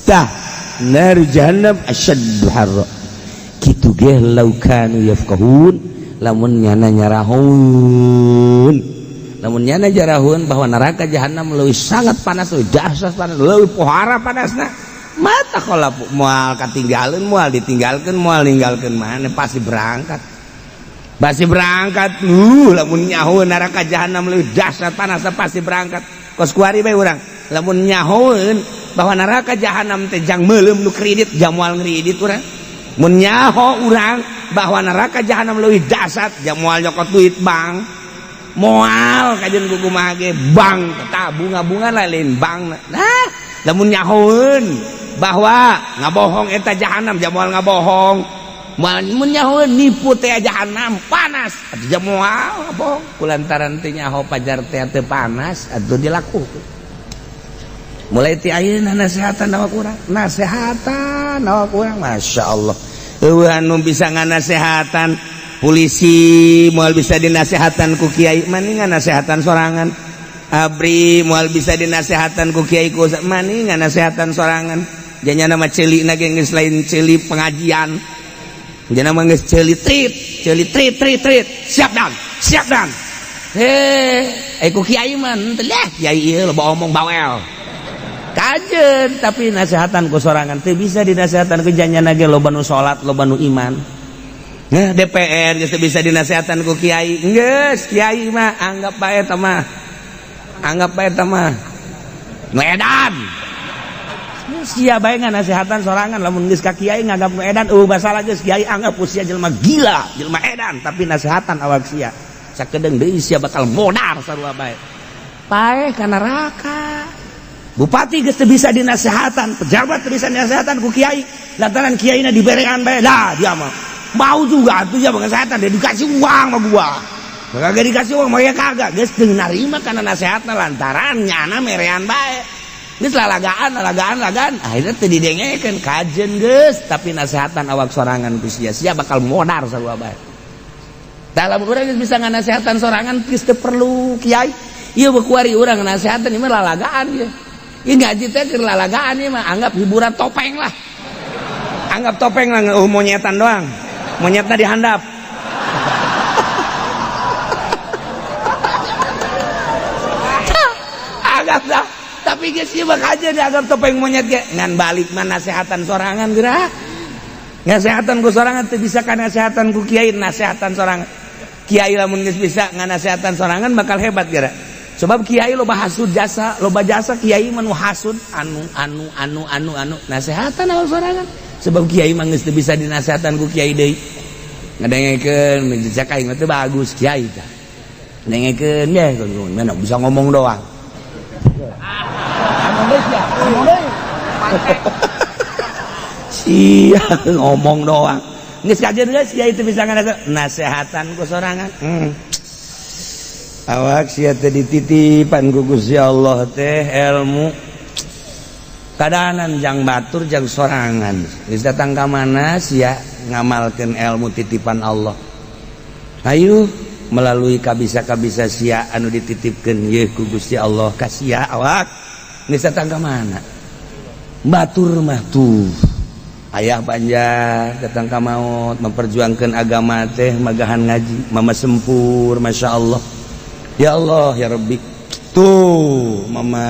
Tah, nar jahannam asyaddu harra. Kitu ge law kanu yafqahun, lamun nyana nyarahun. Lamun nyana jarahun bahwa neraka jahanam leuwih sangat panas, leuwih dahsyat panas, leuwih pohara panasna. Mata kalau moal katinggalin, moal ditinggalkan, moal ninggalkeun mana, pasti berangkat. Pasti berangkat. Lamun nyaho neraka jahanam leuwih dahsyat panasna pasti berangkat. Kos kuari bae urang. Lamun nyahoeun bahwa neraka jahanam teh jang meuleum nu kredit, jang moal ngredit urang. Mun nyaho urang bahwa neraka jahanam leuwih dahsyat, jang moal nyokot duit bank. Moal kajian kuku mage bank tetap bunga-bunga lain bank. Nah, lamun nyahoeun bahwa ngabohong eta jahanam, jang moal ngabohong. Mun nyahoeun nipu teh jahanam panas, atuh jang moal ngabohong. Kulantaran teh nyaho pajar teh teu panas atuh dilakukeun. Mulai ti ayeuna nasehatan awak urang, nasehatan awak urang, Masya Allah. Eueuh anu bisa nganasehatan polisi moal bisa dinasehatan ku kiai, mani nganasehatan sorangan. Abri moal bisa dinasehatan ku kiai, ku mani nganasehatan sorangan. Janya nama ceuli na ge geus lain ceuli pengajian. Janya mah geus ceuli trit, ceuli trit trit trit. Siap dan, siap dan. Heh, ku kiai mah henteu lah, kiai ieu loba omong bawel. Kajen tapi nasehatan ku sorangan teu bisa dinasehatan ku janyana ge loba nu salat, loba nu iman. Nah, DPR geus teu bisa dinasehatan ku kiai. Geus, kiai mah anggap bae eta mah. Anggap bae eta mah nu edan. Sia bae nganasehatan sorangan, lamun geus ka kiai nganggap nu edan, eueuh masalah, geus kiai anggap ku sia jelema gila, jelema edan, tapi nasehatan awak sia. Sakedeung deui sia bakal modar sarua bae. Paeh ka neraka. Bupati geus teu bisa dinasehatan, pejabat teu bisa dinasehatan ku kiai, lantaran kiaina diberean bae. Dah dia mah mau juga atuh ya pengasehatan, dia dikasih uang sama gua. Kagak dikasih uang mah ya kagak, geus teu narima kana nasehatna lantaran nyana merean bae. Geus lalagaan, lalagaan, lalagaan, akhirnya teu didengekeun kajen geus, tapi nasehatan awak sorangan ku sia, sia bakal modar sarua bae. Dalam urang geus bisa nganasehatan sorangan, geus teu perlu kiai. Ieu kuari urang nasehatan ieu mah lalagaan ieu. Ieu ngaji teh keur lalagaan ieu mah, anggap hiburan topeng lah. Anggap topeng lah, ngeueuh monyetan doang. Monyetna dihandap. Anggap dah. Tapi geus ieu mah kajeun dianggap topeng monyet ge. Ngan balik mah nasehatan sorangan geura. Nasehatan ku sorangan teu bisa ka nasehatan ku kiai, nasehatan sorangan. Kiai lamun geus bisa nganasehatan sorangan bakal hebat geura. Sebab kiai loba hasud jasa, loba jasa kiai mah nu hasud anu anu anu anu anu nasehatan awak sorangan. Sebab kiai mah geus teu bisa dinasehatan ku kiai deui. Ngadengekeun jejak aing mah teu bagus kiai tah. Dengekeun ge mana bisa ngomong doang. Sia ngomong doang. Geus kajeun geus sia itu bisa nasehatan ku sorangan. Awak sia teh dititipan ku Gusti Allah teh ilmu. Kadanan jang batur jang sorangan. Geus datang ka mana sia ngamalkeun ilmu titipan Allah. Ayo melalui kabisa-kabisa sia anu dititipkeun yeuh ku Gusti Allah ka sia awak. Geus datang ka mana? Batur mah tuh. Ayah Banjar datang ka maut memperjuangkan agama teh magahan ngaji, mama sempur, masya Allah. Ya Allah ya Rabbi, tuh mama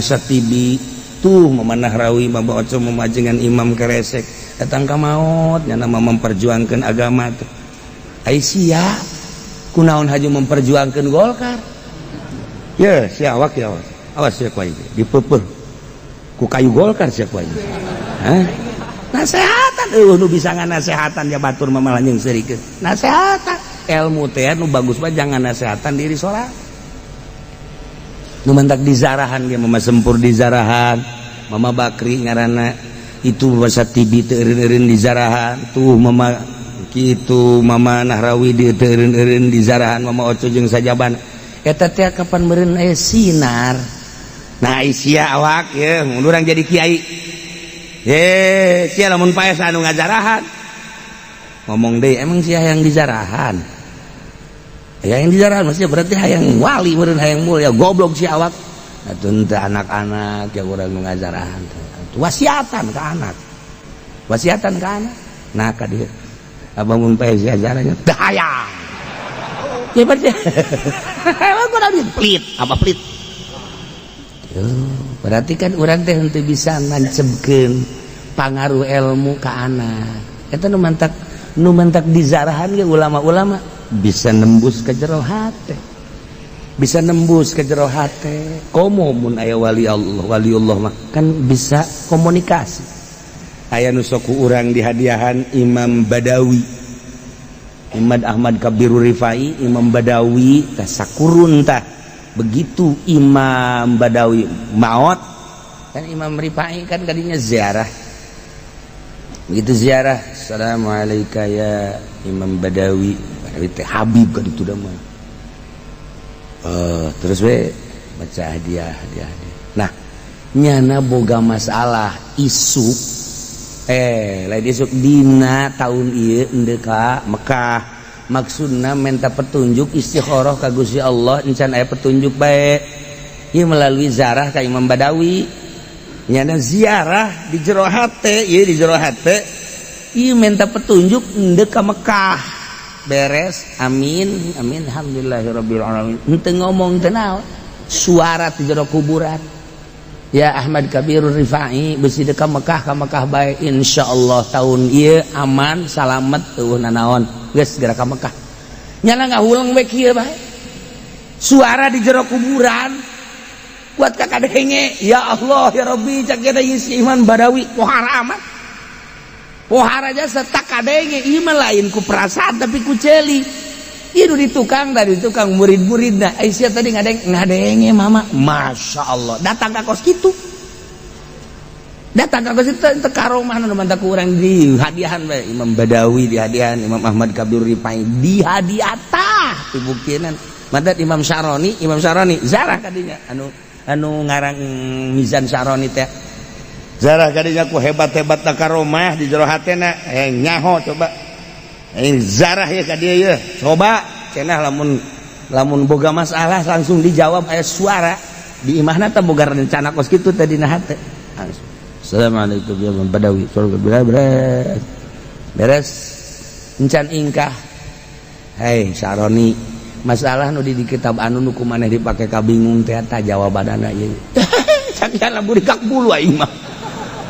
Satibi, tuh mama Nahrawi, mama Oco, mama dengan Imam Keresek datang ka maut nyana memperjuangkan agama teh. Ai sia kunaon haju memperjuangkan Golkar? Ya sia awak ya awas. Awas sia ku aing dipeupeut ku kayu Golkar sia ku aing. Hah? Nasehatan eueuh nu bisa nganasehatan ya batur mah malah nyeungseurikeun. Nasehatan ilmu teh nu bagus mah jangan nasehatan diri sorangan. Nu mantak dizarahan ge mama sempur dizarahan, mama Bakri ngaranna itu bahasa tibi teu eureun-eureun dizarahan, tuh mama kitu mama Nahrawi di teu eureun-eureun dizarahan, mama Oco jeung sajaban. Eta teh kapan meureun aya sinar. Nah sia awak ye mun urang jadi kiai. Ye, sia lamun paes anu ngajarahan. Ngomong deui emang sia hayang dijarahan. Hayang dijarahan maksudnya berarti hayang wali meureun hayang mulia goblok si awak. Atuh teu anak-anak ya urang nu ngajarahan teh. Wasiatan ka anak. Wasiatan ka anak. Nah ka dieu. Abah mun paes diajarannya teu hayang. Ya berarti emang kurang pelit, apa pelit? Berarti kan urang teh henteu bisa nancebkeun pangaruh ilmu ka anak. Eta nu mantak dizarahan ge ulama-ulama bisa nembus ke jero hate. Bisa nembus ke jero hate. Komo mun aya wali Allah, waliullah mah kan bisa komunikasi. Aya nu sok ku urang dihadiahan Imam Badawi. Imam Ahmad Kabiru Rifai, Imam Badawi tah sakurun tah. Begitu Imam Badawi maot kan Imam Rifai kan kadinya ziarah. Begitu ziarah, assalamualaikum ya Imam Badawi. Badawi teh Habib kan itu mah. Terus we baca hadiah hadiah hadiah. Nah, nyana boga masalah isuk lain isuk dina tahun ieu endeu ka Mekah. Maksudna minta petunjuk istikharah ka Gusti Allah encan aya petunjuk bae. Ieu melalui ziarah ka Imam Badawi. Nyana ziarah di jero hate, ieu di jero hate. Ieu minta petunjuk endeu ka Mekah. Beres, amin, amin, alhamdulillahirabbil alamin. Henteu ngomong teu naon. Suara di jero kuburan. Ya Ahmad Kabirur Rifai besi deka Mekah ka Mekah bae insyaallah tahun ieu aman salamet eueuh nanaon geus segera ka Mekah. Nyana ngahuleng we kieu bae. Suara di jero kuburan kuat ka kadenge ya Allah ya Rabbi cak kita si Iman Badawi pohara amat. Pohara jasa tak kadenge ieu mah lain ku perasaan tapi ku ceuli. Ieu di tukang tadi tukang murid-muridna Aisyah tadi ngadeng ngadenge mama masya Allah datang ka kos kitu datang ka kos itu teu karomah nu mantak ku urang di hadiahan bae Imam Badawi di hadiahan Imam Ahmad Kabir Rifai di hadiah tah pibuktinan mantat Imam Syaroni Imam Syaroni zarah kadinya anu anu ngarang Mizan Syaroni teh zarah kadinya ku hebat-hebat na karomah di jero hatena nyaho coba zarah ya ka dia ya coba cenah lamun lamun boga masalah langsung dijawab aya suara di imahna teh boga rencana kos kitu tadi na hate. Langsung assalamualaikum ya Imam Badawi beres beres encan ingkah hei Syaroni masalah nu di kitab anu nu ku maneh dipake kabingung teh eta jawabanana ieu cak burikak bulu aing mah.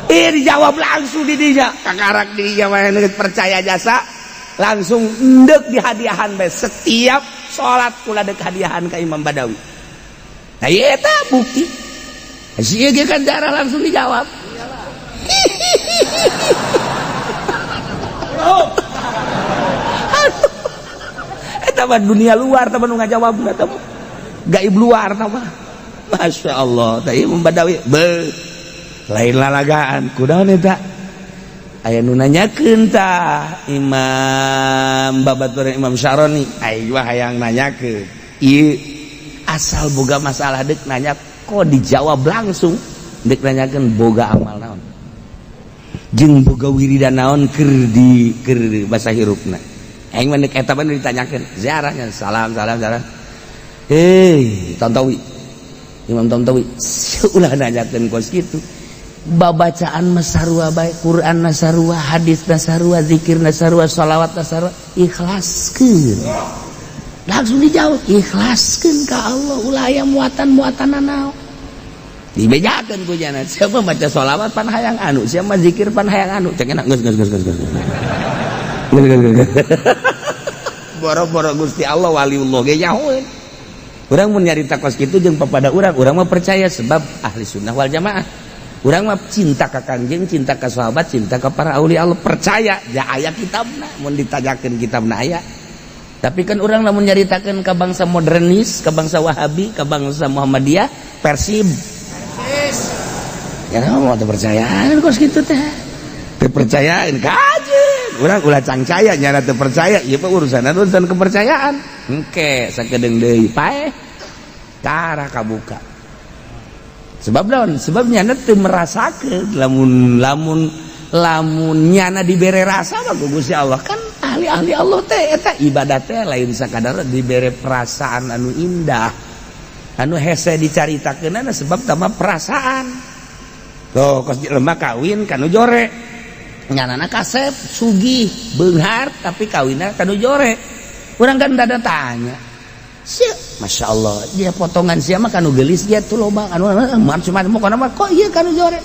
Dijawab langsung di dinya kakarak di dinya mah percaya jasa langsung endek di hadiahan bae setiap salat kula dek hadiahan ka Imam Badawi. Nah eta bukti si ieu kan darah langsung dijawab. Eta mah dunia luar tah nu ngajawab eta mah gaib luar tah mah. Masya Allah tah Imam Badawi be Lain lalagaan kunaon eta? Aya nu nanyakeun tah Imam babaturan Imam Syaroni, aing mah hayang nanyakeun. Ieu asal boga masalah deuk nanya kok dijawab langsung, deuk nanyakeun boga amal naon jeung boga wiridan naon keur di keur basa hirupna. Aing mah deuk eta mah ditanyakeun ziarahnya, salam salam salam. Hei, Tantawi. Imam Tantawi ulah nanyakeun kos kitu. Babacaan mah sarua bae, Quran na sarua, hadis na sarua, zikir na sarua, sholawat na sarua, ikhlaskeun. Langsung dijawab, ikhlaskeun ka Allah, ulah aya muatan-muatan naon. Dibejakeun ku jana, siapa maca sholawat pan hayang anu, siapa zikir pan hayang anu, cek enak geus geus geus geus geus. Geus geus geus. Boro-boro Gusti Allah, waliullah ge nyahoeun. Urang mun nyarita kos kitu jeung papada urang, urang mah percaya sebab ahli sunnah wal jamaah. Urang mah cinta ka Kangjeng, cinta ka sahabat, cinta ka para aulia Allah, percaya ya aya kitabna, mun ditanyakeun kitabna aya. Tapi kan urang lamun nyaritakeun ka bangsa modernis, ka bangsa Wahabi, ka bangsa Muhammadiyah, Persib. Ya mau teu percayaan kos kitu teh. Teu percayaan kajeun. Urang ulah cangcaya nyana teu percaya, ieu mah urusan urusan kepercayaan. Engke sakedeung deui paeh tara kabuka. Sebab naon? Sebab nyana teu merasakeun lamun lamun lamun nyana dibere rasa mah ku Gusti Allah, kan ahli-ahli Allah teh eta ibadah teh lain sakadar dibere perasaan anu indah anu hese dicaritakeunana, sebab tama perasaan. Tuh kos jelema kawin kanu jore, nyanana kasep sugih beunghar, tapi kawinna kanu jore. Urang kan dada tanya. Sia, Masya Allah, dia potongan sia mah kanu gelis dia tuh loba anu macam-macam, pokona mah kok ieu kanu jore.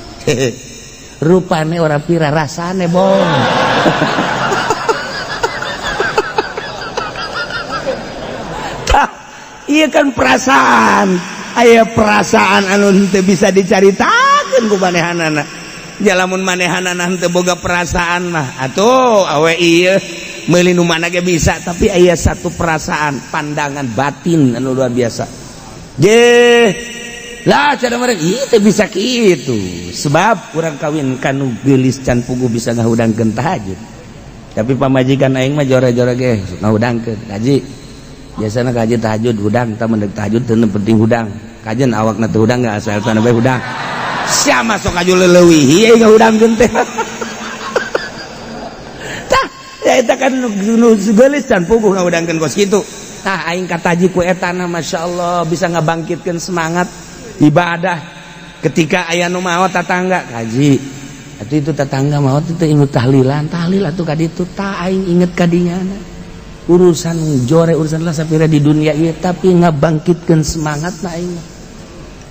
Rupane ora pira rasane, bong. Tah, iya kan perasaan. Aya perasaan anu henteu bisa dicaritakeun ku manehanana. Ja lamun manehanana henteu boga perasaan mah atuh awe ieu meuli nu mana ge bisa, tapi aya satu perasaan pandangan batin anu luar biasa. Je lah cara mereka ieu teh bisa kitu. Sebab urang kawin kanu geulis can puguh bisa ngahudangkeun tahajud. Tapi pamajikan aing mah jore-jore ge ngahudangkeun. Kaji biasana kaji tahajud hudang, tah mendek tahajud teu penting hudang. Kajen awakna teu hudang enggak asal sana bae hudang. Sia masuk aju leleuwihi aing ngahudangkeun teh. Tah, ya eta kan nu geulis can puguh ngahudangkeun kos kitu. Tah aing kataji ku etana, masyaallah bisa ngabangkitkeun semangat ibadah. Ketika aya nu maot tetangga, kaji atuh itu tetangga maot itu inget tahlilan, tahlil atuh ka ditu. Tah aing inget kadinyana. Urusan jore urusan lah sapira di dunia ieu, tapi ngabangkitkeun semangat na aing.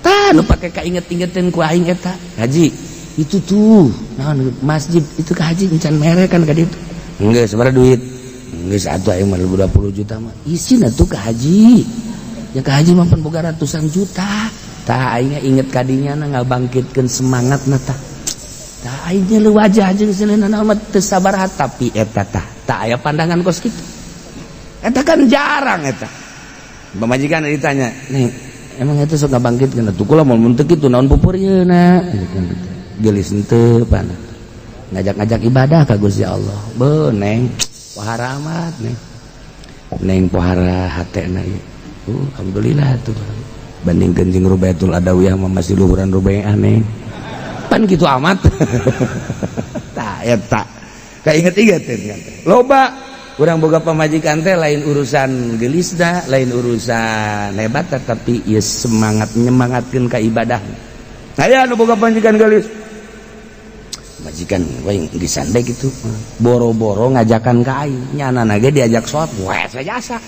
Tah nu pake kainget-ingetin ku aing eta. Haji, itu tuh naon masjid itu ka haji encan mere kan ka ditu. Geus sabaraha duit? Geus atuh aing mah 20 juta mah. Isin atuh ka haji. Ya ka haji mah pan boga ratusan juta. Tah aing inget kadinya na ngabangkitkeun semangat na tah. Tah aing nyeuleut wajah jeung seuleuna mah teu sabaraha, tapi eta tah tah aya pandangan kos kitu. Eta kan jarang eta. Pamajikan ditanya, "Nih, emang itu sok ngabangkitkeun atuh kula mun teu kitu naon pupurieuna?" Geulis henteu pana. Ngajak-ngajak ibadah ka Gusti Allah. Beuh neng, pohara amat neng. Neng pohara hatena ieu. Alhamdulillah tuh. Bandingkeun jeung Rubaitul Adawiyah mah masih luhuran Rubaiah neng. Pan kitu amat. Tah eta. Kainget-ingetin kan. Loba urang boga pamajikan teh lain urusan gelisna, lain urusan hebat, tapi ieu semangat nyemangatkeun ka ibadah. Aya nu boga pamajikan geulis. Majikan we geulisan bae kitu. Boro-boro ngajakan ka aing, nyanana ge diajak salat we jasa.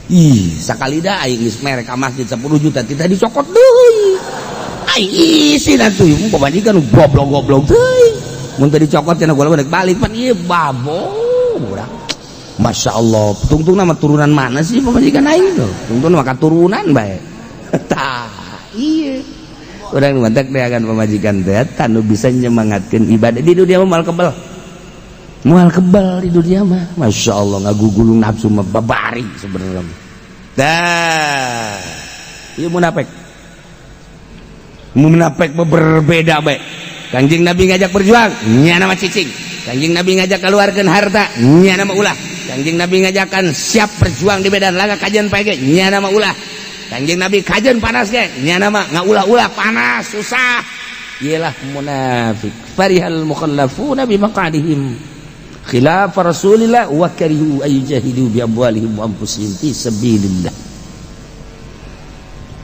Ih, sakali dah aing geus mere ka masjid 10 juta tidak dicokot deui. Aing isin atuh pamajikan goblok-goblok teuing. Mun teu dicokot cenah gua balik pan ieu babo urang. Masya Allah, tungtung nama turunan mana sih pamajikan aing tuh? Tungtung nama katurunan bae. Tah, iya. Urang mantak akan pamajikan teh nu bisa nyemangatkeun ibadah di dunia mah moal kebel. Moal kebel di dunia mah. Masya Allah ngagugulung nafsu mah babari sebenarnya. Dah. Ieu munafik. Munafik berbeda bae. Kanjeng Nabi ngajak berjuang, nyana mah cicing. Kanjeng Nabi ngajak keluarkan harta, nyana mah ulah. Kanjeng Nabi ngajakan siap berjuang di medan laga kajian pae ge, nyana mah ulah. Kanjeng Nabi kajian panas ge, nyana mah ngaulah-ulah panas susah. Ialah munafik. Farihal mukhallafuna bi maq'adihim khilaf Rasulillah wa karihu ayyujahidu bi amwalihim wa anfusihim fi sabilillah.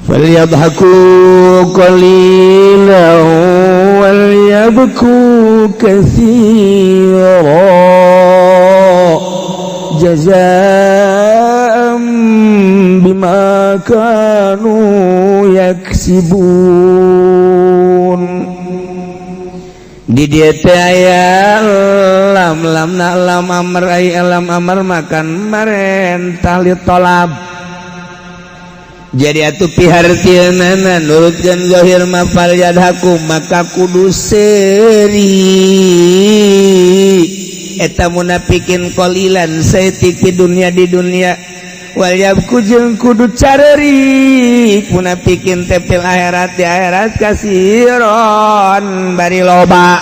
فليضحكوا قليلا وليبكوا كثيرا جزاء بما كانوا يكسبون. Di dieu teh aya lam lam na lam amr ai lam amr makan marentah li tolab. Jadi atuh pihartieunana nurutkeun zahir ma fal yadhaku maka kudu seuri eta munafikin qalilan saeutik di dunia di dunia wal yabku jeung kudu carerik munafikin teh fil akhirat di akhirat kasiron bari loba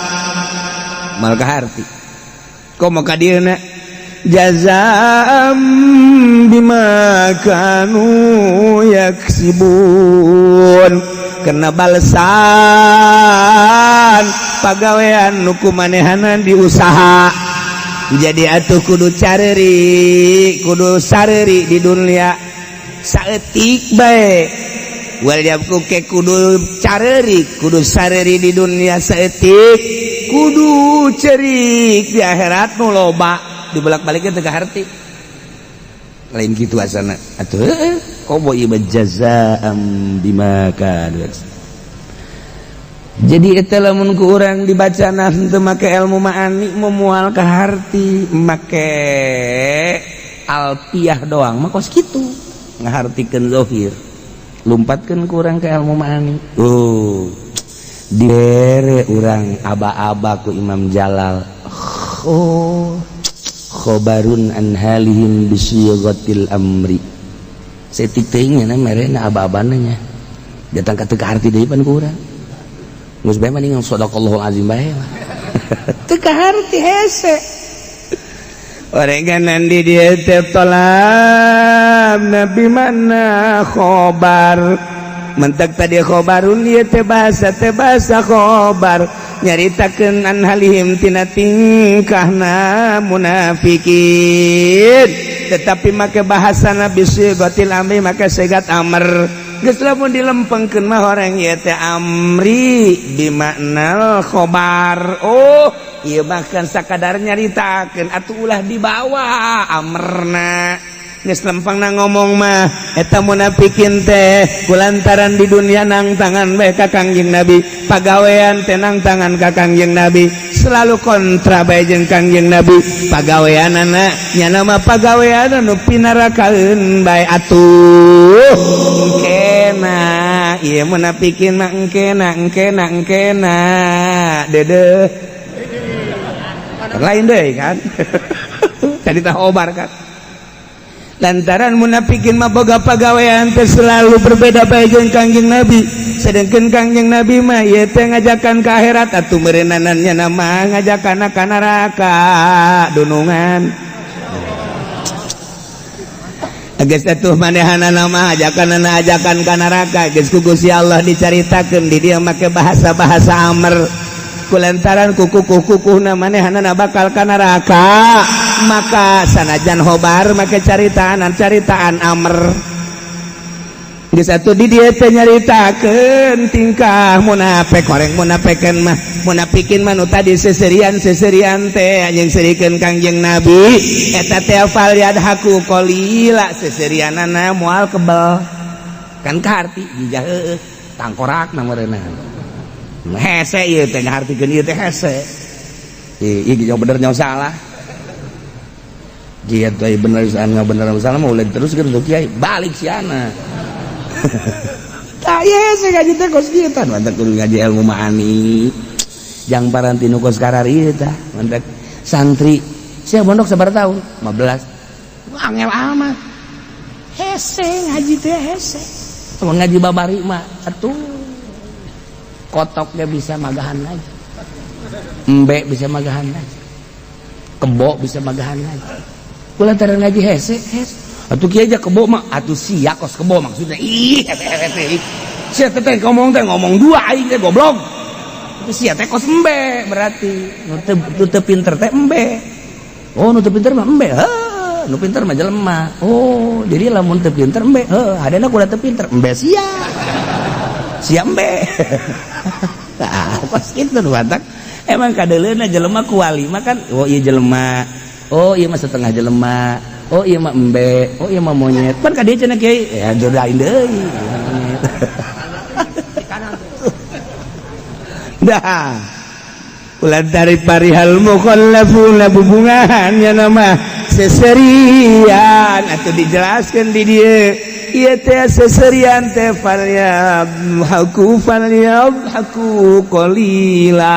mal kaharti komo ka dieuna jazaam bima kanu yaksibun kena balesan pagawean nu kumanehanan diusaha. Jadi atuh kudu careri kudu sareri di dunia saeutik bae wal yabku ke kudu careri kudu sareri di dunia saeutik kudu cerik di akhirat nu loba. Dibolak-baliknya teu kaharti lain kitu asana atuh komo ieu jazaam bima kanu. Jadi eta lamun ku urang dibacana henteu make ilmu ma'ani moal kaharti make alfiah doang mah kos kitu ngahartikeun zahir lumpatkeun ku urang ke ilmu ma'ani. Oh dibere urang aba-aba ku Imam Jalal. Oh khobarun an halihim bisighatil amri. Saeutik teuing nya merena aba-abana nya. Datang ka teu kaharti deui pan ku urang. Geus bae mah ningang sadaqallahul azim bae lah. Teu kaharti hese. Orenganan di dieu teh tolab nabi mana khobar. Mentek tadi khobarun ieu teh bahasa khobar nyaritakeun an halihim tina tingkahna munafikin tetapi make bahasa nabi sigatil amri make segat amr geus lamun dilempengkeun mah orang ieu teh amri bimaknal khobar. Oh ieu bahkan sakadar nyaritakeun atuh ulah dibawa amrna geus lempengna ngomong mah eta munafikin teh kulantaran di dunia nang tangan bae ka Kangjeng Nabi pagawean teh nang tangan ka Kangjeng Nabi selalu kontra bae jeung Kangjeng Nabi pagaweanana nyana mah pagawean nu pinarakaeun bae atuh engkena ieu munafikin mah engkena engkena engkena dedeh lain deui kan tadi tah obar kan lantaran munafikin mah boga pagawean teh selalu berbeda bae jeung Kangjeng Nabi sedangkan Kangjeng Nabi mah ieu teh ngajakan ka akhirat atuh meureunana nya mah ngajakan ka neraka dunungan geus atuh manehanana mah ajakanana ajakan ka neraka geus ku Gusti Allah dicaritakeun di dieu make bahasa-bahasa amr kulantaran kuku-kukuhna manehanana bakal ka neraka maka sanajan hobar make caritaan amr geus atuh di dieu teh nyaritakeun tingkah munafik horeng munafikan mah munafikin mah nu tadi seserian-seserian teh anjing serikeun Kangjeng Nabi eta teh fal yadhaku qalila seserianana moal kebel kan kaharti jijah heueuh tangkorakna meureunna hese ieu teh ngahartikeun ieu teh hese ieu ieu bener nyaho salah dia teh bener salah bener salah mah ulah diteruskeun tuh kiai balik siana. Tah ieu hese ngaji teh kos kieu tah mantap kudu ngaji ilmu ma'ani jang paranti nu kos karari tah mantap santri sia mondok sabaraha tahun 15 angel amat hese ngaji teh hese mun ngaji babari mah atuh. Kotoknya bisa magahan ngaji, embe bisa magahan ngaji, kebo bisa magahan ngaji. Kulantaran ngaji hese hese. Atuh kieu aja kebo mah atuh sia kos kebo maksudnya. Ih hese hese. Sia teh ngomong teh ngomong dua aing teh goblok. Itu sia teh kos embe berarti. Nu teu pinter teh embe. Oh nu teu pinter mah embe. Heuh, nu pinter mah jelema. Oh, jadi lamun teu pinter embe. Heuh, hadena kuda teu pinter embe sia. Sia embe. Nah, pas kitu nu batak. Emang kadeuleuna jelema ku wali mah kan, oh ieu jelema. Oh ieu mah setengah jelema. Oh ieu mah embe, oh ieu mah monyet. Pan ka dieu cenah kiai, ya jodain deui. Monyet. Dah. Ulah dari parihal mukhallafuna bubungahan nya nama seserian atau dijelaskan di dieu. Ieu teh seserian teh falyabhaku falyabhaku qalila.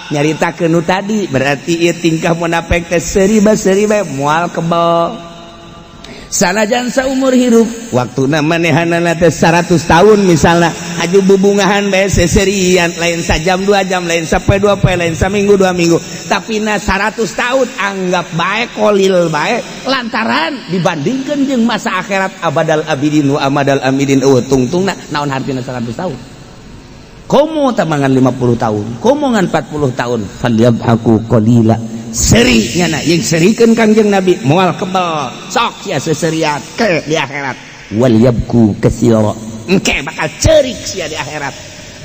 Nyaritakeun nu tadi berarti ieu tingkah munafik teh seuri ba seuri bae moal kebel. Sanajan saumur hirup waktuna manehanana teh 100 tahun misalna aju bubungahan bae seserian lain sajam 2 jam lain sapoe 2 poe lain saminggu 2 minggu tapi na 100 tahun anggap bae kolil bae lantaran dibandingkan jeung masa akhirat abadal abidin wa amadal amidin eueuh tungtungna naon hartina 100 tahun. Komo tamangan 50 tahun, komo ngan 40 tahun, falyabhaku qalila. Seri nyana yang serikeun Kangjeng Nabi moal kebel sok sia seserian ke di akhirat wal yabku katsira. Engke bakal cerik sia di akhirat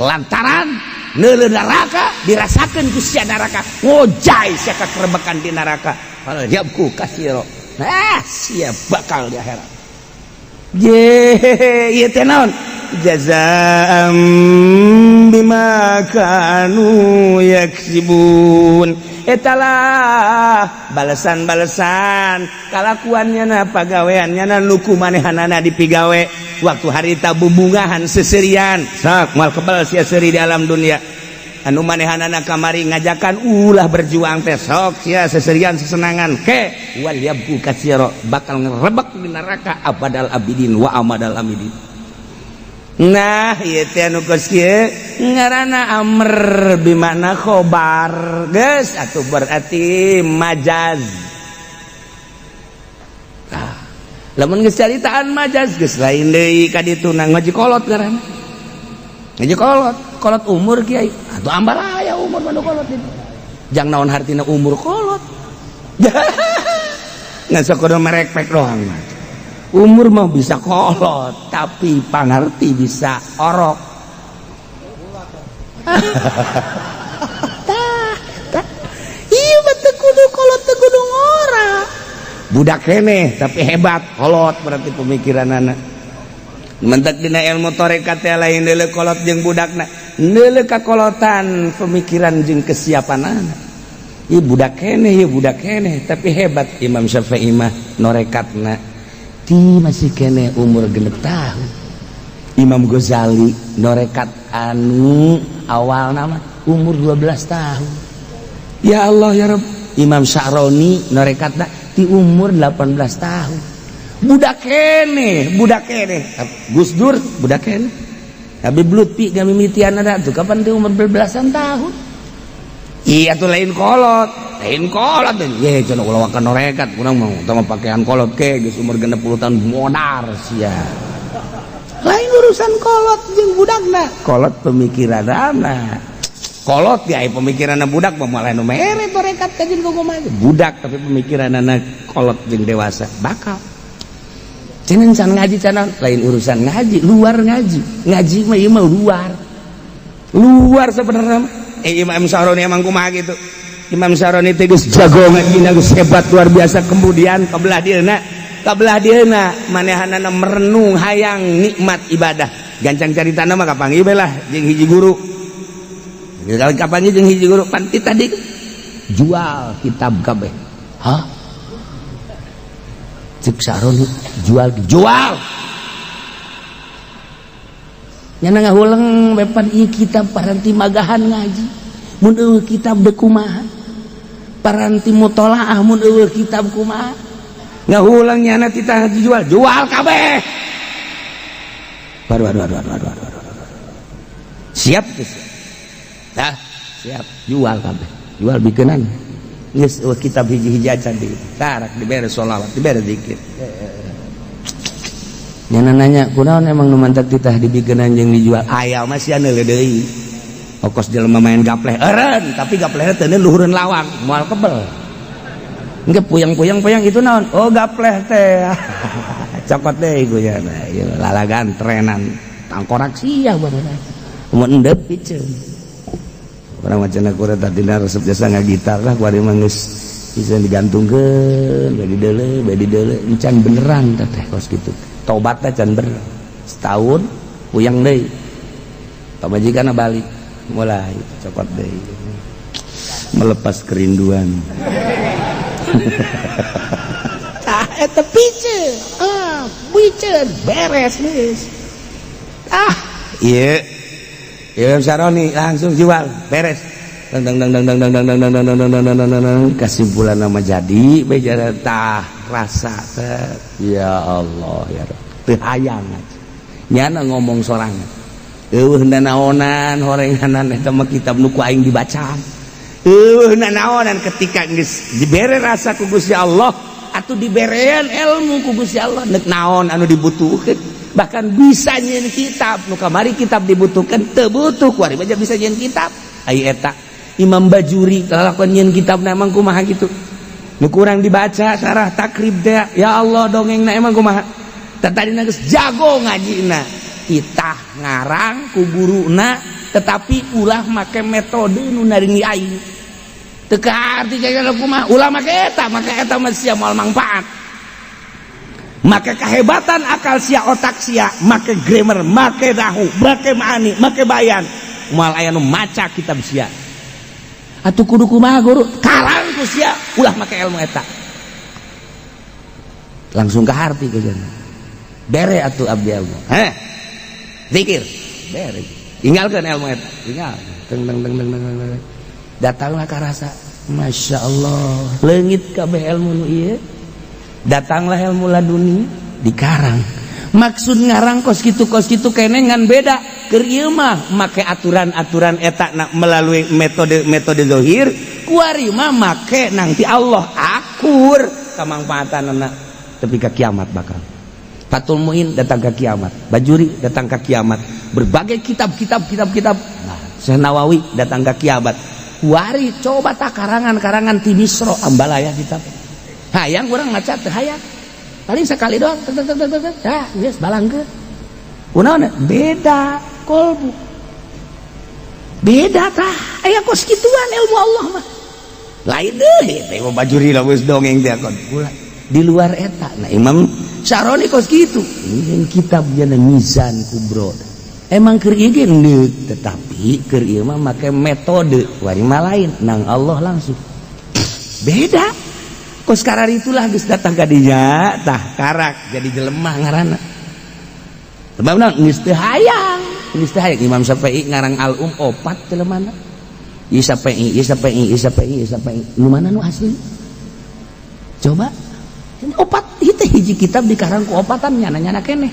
lantaran neuleuh neraka dirasakeun ku sia neraka ngojay sia kakerebekan di neraka wal yabku katsira. Nah sia bakal di akhirat. Je ieu teh naon? Jazaa'an bima kanu yaksibun. Etalah balesan-balesan kalakuannya na pagaweannya na nuku manehanana dipigawe waktu harita bubungahan seserian sak moal kebal sia seuri di alam dunia anu manehanana kamari ngajakan ulah berjuang teh sok sia seserian sesenangan ke wal yabku katsira bakal ngerebek di neraka abadal abidin wa amadal amidin. Nah ieu teh anu kos kieu ngaranna amr bimana khobar geus atuh berarti majaz. Tah lamun geus caritaan majaz geus lain deui ka ditu na ngaji kolot ngaranna. Ngaji kolot, kolot umur kiai atuh ambalaya umur mah nu kolot itu. Jang naon hartina umur kolot. Ngan sakudu merekpek doang mah. Umur mah bisa kolot tapi pangarti bisa orok. Tah ieu mah teu kudu kolot teu kudu ngora. Budak keneh tapi hebat kolot berarti pemikiranana. Mentek dina ilmu tarekat teh lain deuleu kolot jeung budakna, deuleu kakolotan pemikiran jeung kesiapanana. Ieu budak keneh, ieu budak keneh tapi hebat. Imam Syafi'i mah norekatna ti masih kene umur 6 tahun. Imam Ghazali norekat anu awal nama umur 12 tahun. Ya Allah ya Rabb. Imam Sya'roni norekatna ti umur 18 tahun. Budak kene, budak kene. Gus Dur budak kene. Habib Lutfi gamimitian ada tuh kapan ti umur belasan tahun. Iya tuh lain kolot, lain kolot. Ye cenah ulah wakan norekat kurang mau tama pakaian kolot ke geus umur 60 tahun modar sia. Lain urusan kolot jeung budakna, kolot pemikiranana. Kolot ya pemikiranna budak mah malah nu mere torekat ka jeung kumaha. Budak tapi pemikiranana kolot jeung dewasa bakal. Cenah can ngaji cenah lain urusan ngaji, luar ngaji. Ngaji mah ieu mah luar. Luar sebenarnya. Imam Syaroni emang kumaha gitu. Imam Syaroni teh geus jago ngajina geus hebat luar biasa. Kemudian kabelah dieuna manehanana merenung hayang nikmat ibadah. Gancang caritana mah kapanggih bae lah jeung hiji guru. Kapanggih jeung hiji guru panti tadi jual kitab kabeh. Hah? Cek Syaroni jual jual. Nyana ngahuleng bepan ieu kitab paranti magahan ngaji. Mun eueuh kitab deuk kumaha? Paranti mutolaah mun eueuh kitab kumaha? Ngahulang nyana titah dijual, jual kabeh. Waduh, waduh, waduh, waduh, waduh, waduh. Siap teu siap? Dah, siap. Jual kabeh. Jual bikeunana. Geus euweuh kitab hiji-hiji acan di. Tarak dibere sholawat, dibere zikir. Nyana nanya, kunaon emang nu mantak titah dibikeunan jeung dijual? Aya mah sia neuleuh deui. Okos jelema main gapleh eureun, tapi gaplehna teu luhureun lawang, moal kebel. Engke puyang-puyang-puyang itu naon? Oh, gapleh teh. Cokot deui ku nya. Ieu lalagan trenan tangkorak sia barudak. Mun endep piceun. Urang macana kurang tadina resep jasa ngagitar lah kuari mah geus bisa digantungkeun, bade deuleu, bade deuleu, encan beneran teh kos kitu. Tobatna can bener. Setahun puyang deui. Pamajikanna balik, mulai cokot deui. Melepas kerinduan. Tah eta piceun. Ah, piceun beres geus. Ah, ieu. Ieu Saroni langsung jual, beres. Dang dang dang dang dang dang dang dang dang dang dang dang dang dang dang kesimpulan nama jadi bicara tah rasa teh ya Allah ya Rabb teu hayang aja nyana ngomong sorangan eueuh nanaonan horenganan eta mah kitab nu ku aing dibaca eueuh nanaonan ketika geus dibere rasa ku Gusti Allah atuh diberean ilmu ku Gusti Allah neuk naon anu dibutuhkeun bahkan bisa nyieun kitab nu kamari kitab dibutuhkan teu butuh kuari baca bisa nyieun kitab ai eta Imam Bajuri kalakuan nyieun kitab na emang kumaha gitu nu kurang dibaca syarah takrib teh ya Allah dongengna emang kumaha teh tadina geus jago ngajina titah ngarang ku guruna tetapi ulah make metode nu naringi aing teu kaarti kaya kumaha ulah make eta mah sia moal mangfaat maka kehebatan akal sia otak sia make grammar make nahu make maani make bayan moal aya nu maca kitab sia atuh kudu kumaha guru karang ku sia ulah make ilmu eta langsung ke harti ke jana bere atuh abdi ilmu heh zikir bere tinggalkan ilmu eta tinggal teng teng teng teng teng teng datanglah ka rasa Masya Allah leungit kabeh ilmu nu ieu datanglah ilmu laduni dikarang maksud ngarang kos kitu kene ngan beda keur ieu mah make aturan-aturan eta na melalui metode-metode zohir kuari mah make nang ti Allah akur kamangfaatanana tepi ka kiamat bakal Fathul Muin datang ke kiamat Bajuri datang ke kiamat berbagai kitab-kitab kitab-kitab nah, Syekh Nawawi datang ke kiamat kuari coba tak karangan-karangan ti Misro ambalaya kitab hayang urang maca teu hayang paling sekali doang tek tek tek tek tek ah geus balangkeun kunaon beda kolbu beda tah aya kos kituan ilmu Allah mah lain deui teh Imam Bajuri lah geus dongeng teh kon di luar eta nah Imam Syaroni kos kitu ini kitab jana Mizan Kubro emang keur ieu ge neuk tetapi keur ieu mah make metode wari mah lain nang Allah langsung beda kos karar itulah geus datang ka dinya tah karak jadi jelema ngaranna sebab naon geus teu hayang geus teu hayang Imam Syafi'i ngarang Al-Um opat jelemana ieu Syafi'i ieu Syafi'i ieu Syafi'i ieu Syafi'i nu mana nu asli coba opat itu hiji kitab dikarang ku opatan nyana-nyana keneh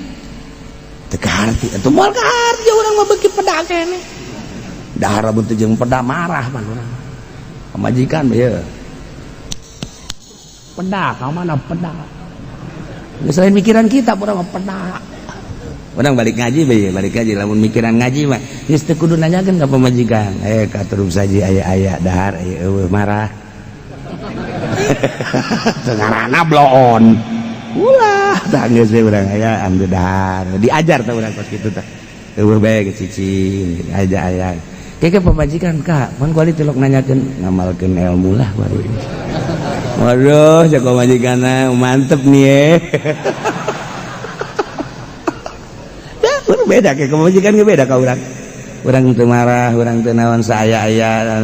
teu kaharti atuh moal kaharti urang mah beuki peda keneh dahar lamun teu jeung peda marah pan urang pamajikan ieu peda ka mana peda selain mikiran kita urang mah peda urang balik ngaji bae balik ngaji lamun mikiran ngaji mah geus teu kudu nanyakeun ka pamajikan ka terus saji aya-aya dahar aya eueuh marah ngaranna bloon ulah tah geus we urang aya ambil dahar diajar tah urang kos kitu tah eueuh bae ge cicing aja aya keke pamajikan ka pan kuali tilok nanyakeun ngamalkeun ilmu lah kuali waduh jago majikanna mantep nih ye ya beda kayak pamajikan ge beda ka urang urang teu marah urang teu naon saaya-aya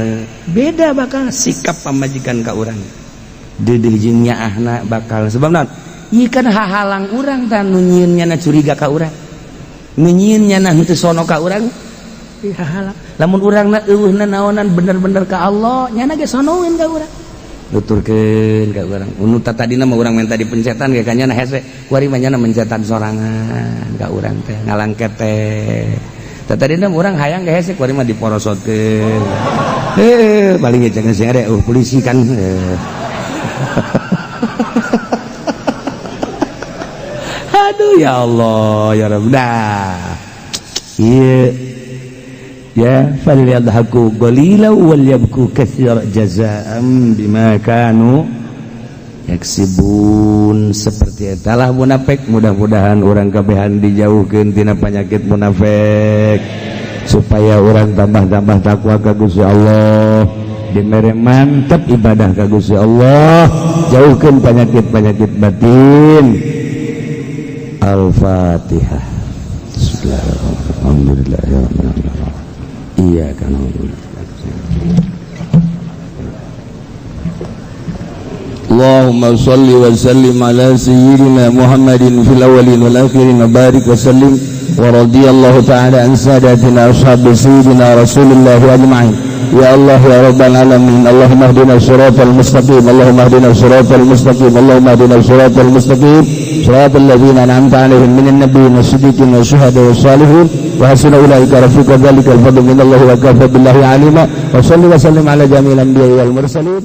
beda bakal sikap pamajikan ka urang deudeuh jeung nyaahna bakal sebab naon ieu kan hahalang urang tah nu nyieun nyana curiga ka urang nu nyieun nyana henteu sono ka urang hahalang lamun urangna eueuhna naonan bener-bener ka Allah nyana ge sonoeun ka urang nuturkeun ka urang nu tadina mah urang minta dipencetan ge ka nyana hese kuari mah nyana mencetan sorangan ka urang teh ngalangket teh Tadina urang hayang ge hese kuari mah diporosotkeun. Paling ge jangan sing ada polisi kan. Aduh ya Allah ya Rabb. Dah. Ieu ya falyadhaku qalila wal yabku katsira jazaa'an bima kanu yaksibun. Seperti etalah munafik. Mudah-mudahan urang kabehan dijauhkeun tina penyakit munafik supaya urang tambah-tambah takwa ka Gusti Allah, dibere mantep ibadah ka Gusti Allah, jauhkeun penyakit-penyakit batin. Al-Fatihah. Bismillahirrahmanirrahim. Alhamdulillahirabbil alamin. Iyyaka na'budu. Allahumma salli wa sallim ala sayyidina Muhammadin fil awwalin wal akhirin wa barik wa sallim wa radiyallahu ta'ala an sadatina ashabi sayyidina Rasulillah ajma'in. Ya Allah ya Rabbal alamin, Allahumma hdina siratal mustaqim, Allahumma hdina siratal mustaqim, Allahumma hdina siratal mustaqim, siratal ladzina an'amta 'alaihim minan nabiyyin wash-shiddiqin wasyuhada'i wash-shalihin wa hasuna ulaika rafiqa. Dzalikal fadlu minallahi wa kafa billahi alima. Wa salli wa sallim ala jami'il anbiya'i wal mursalin.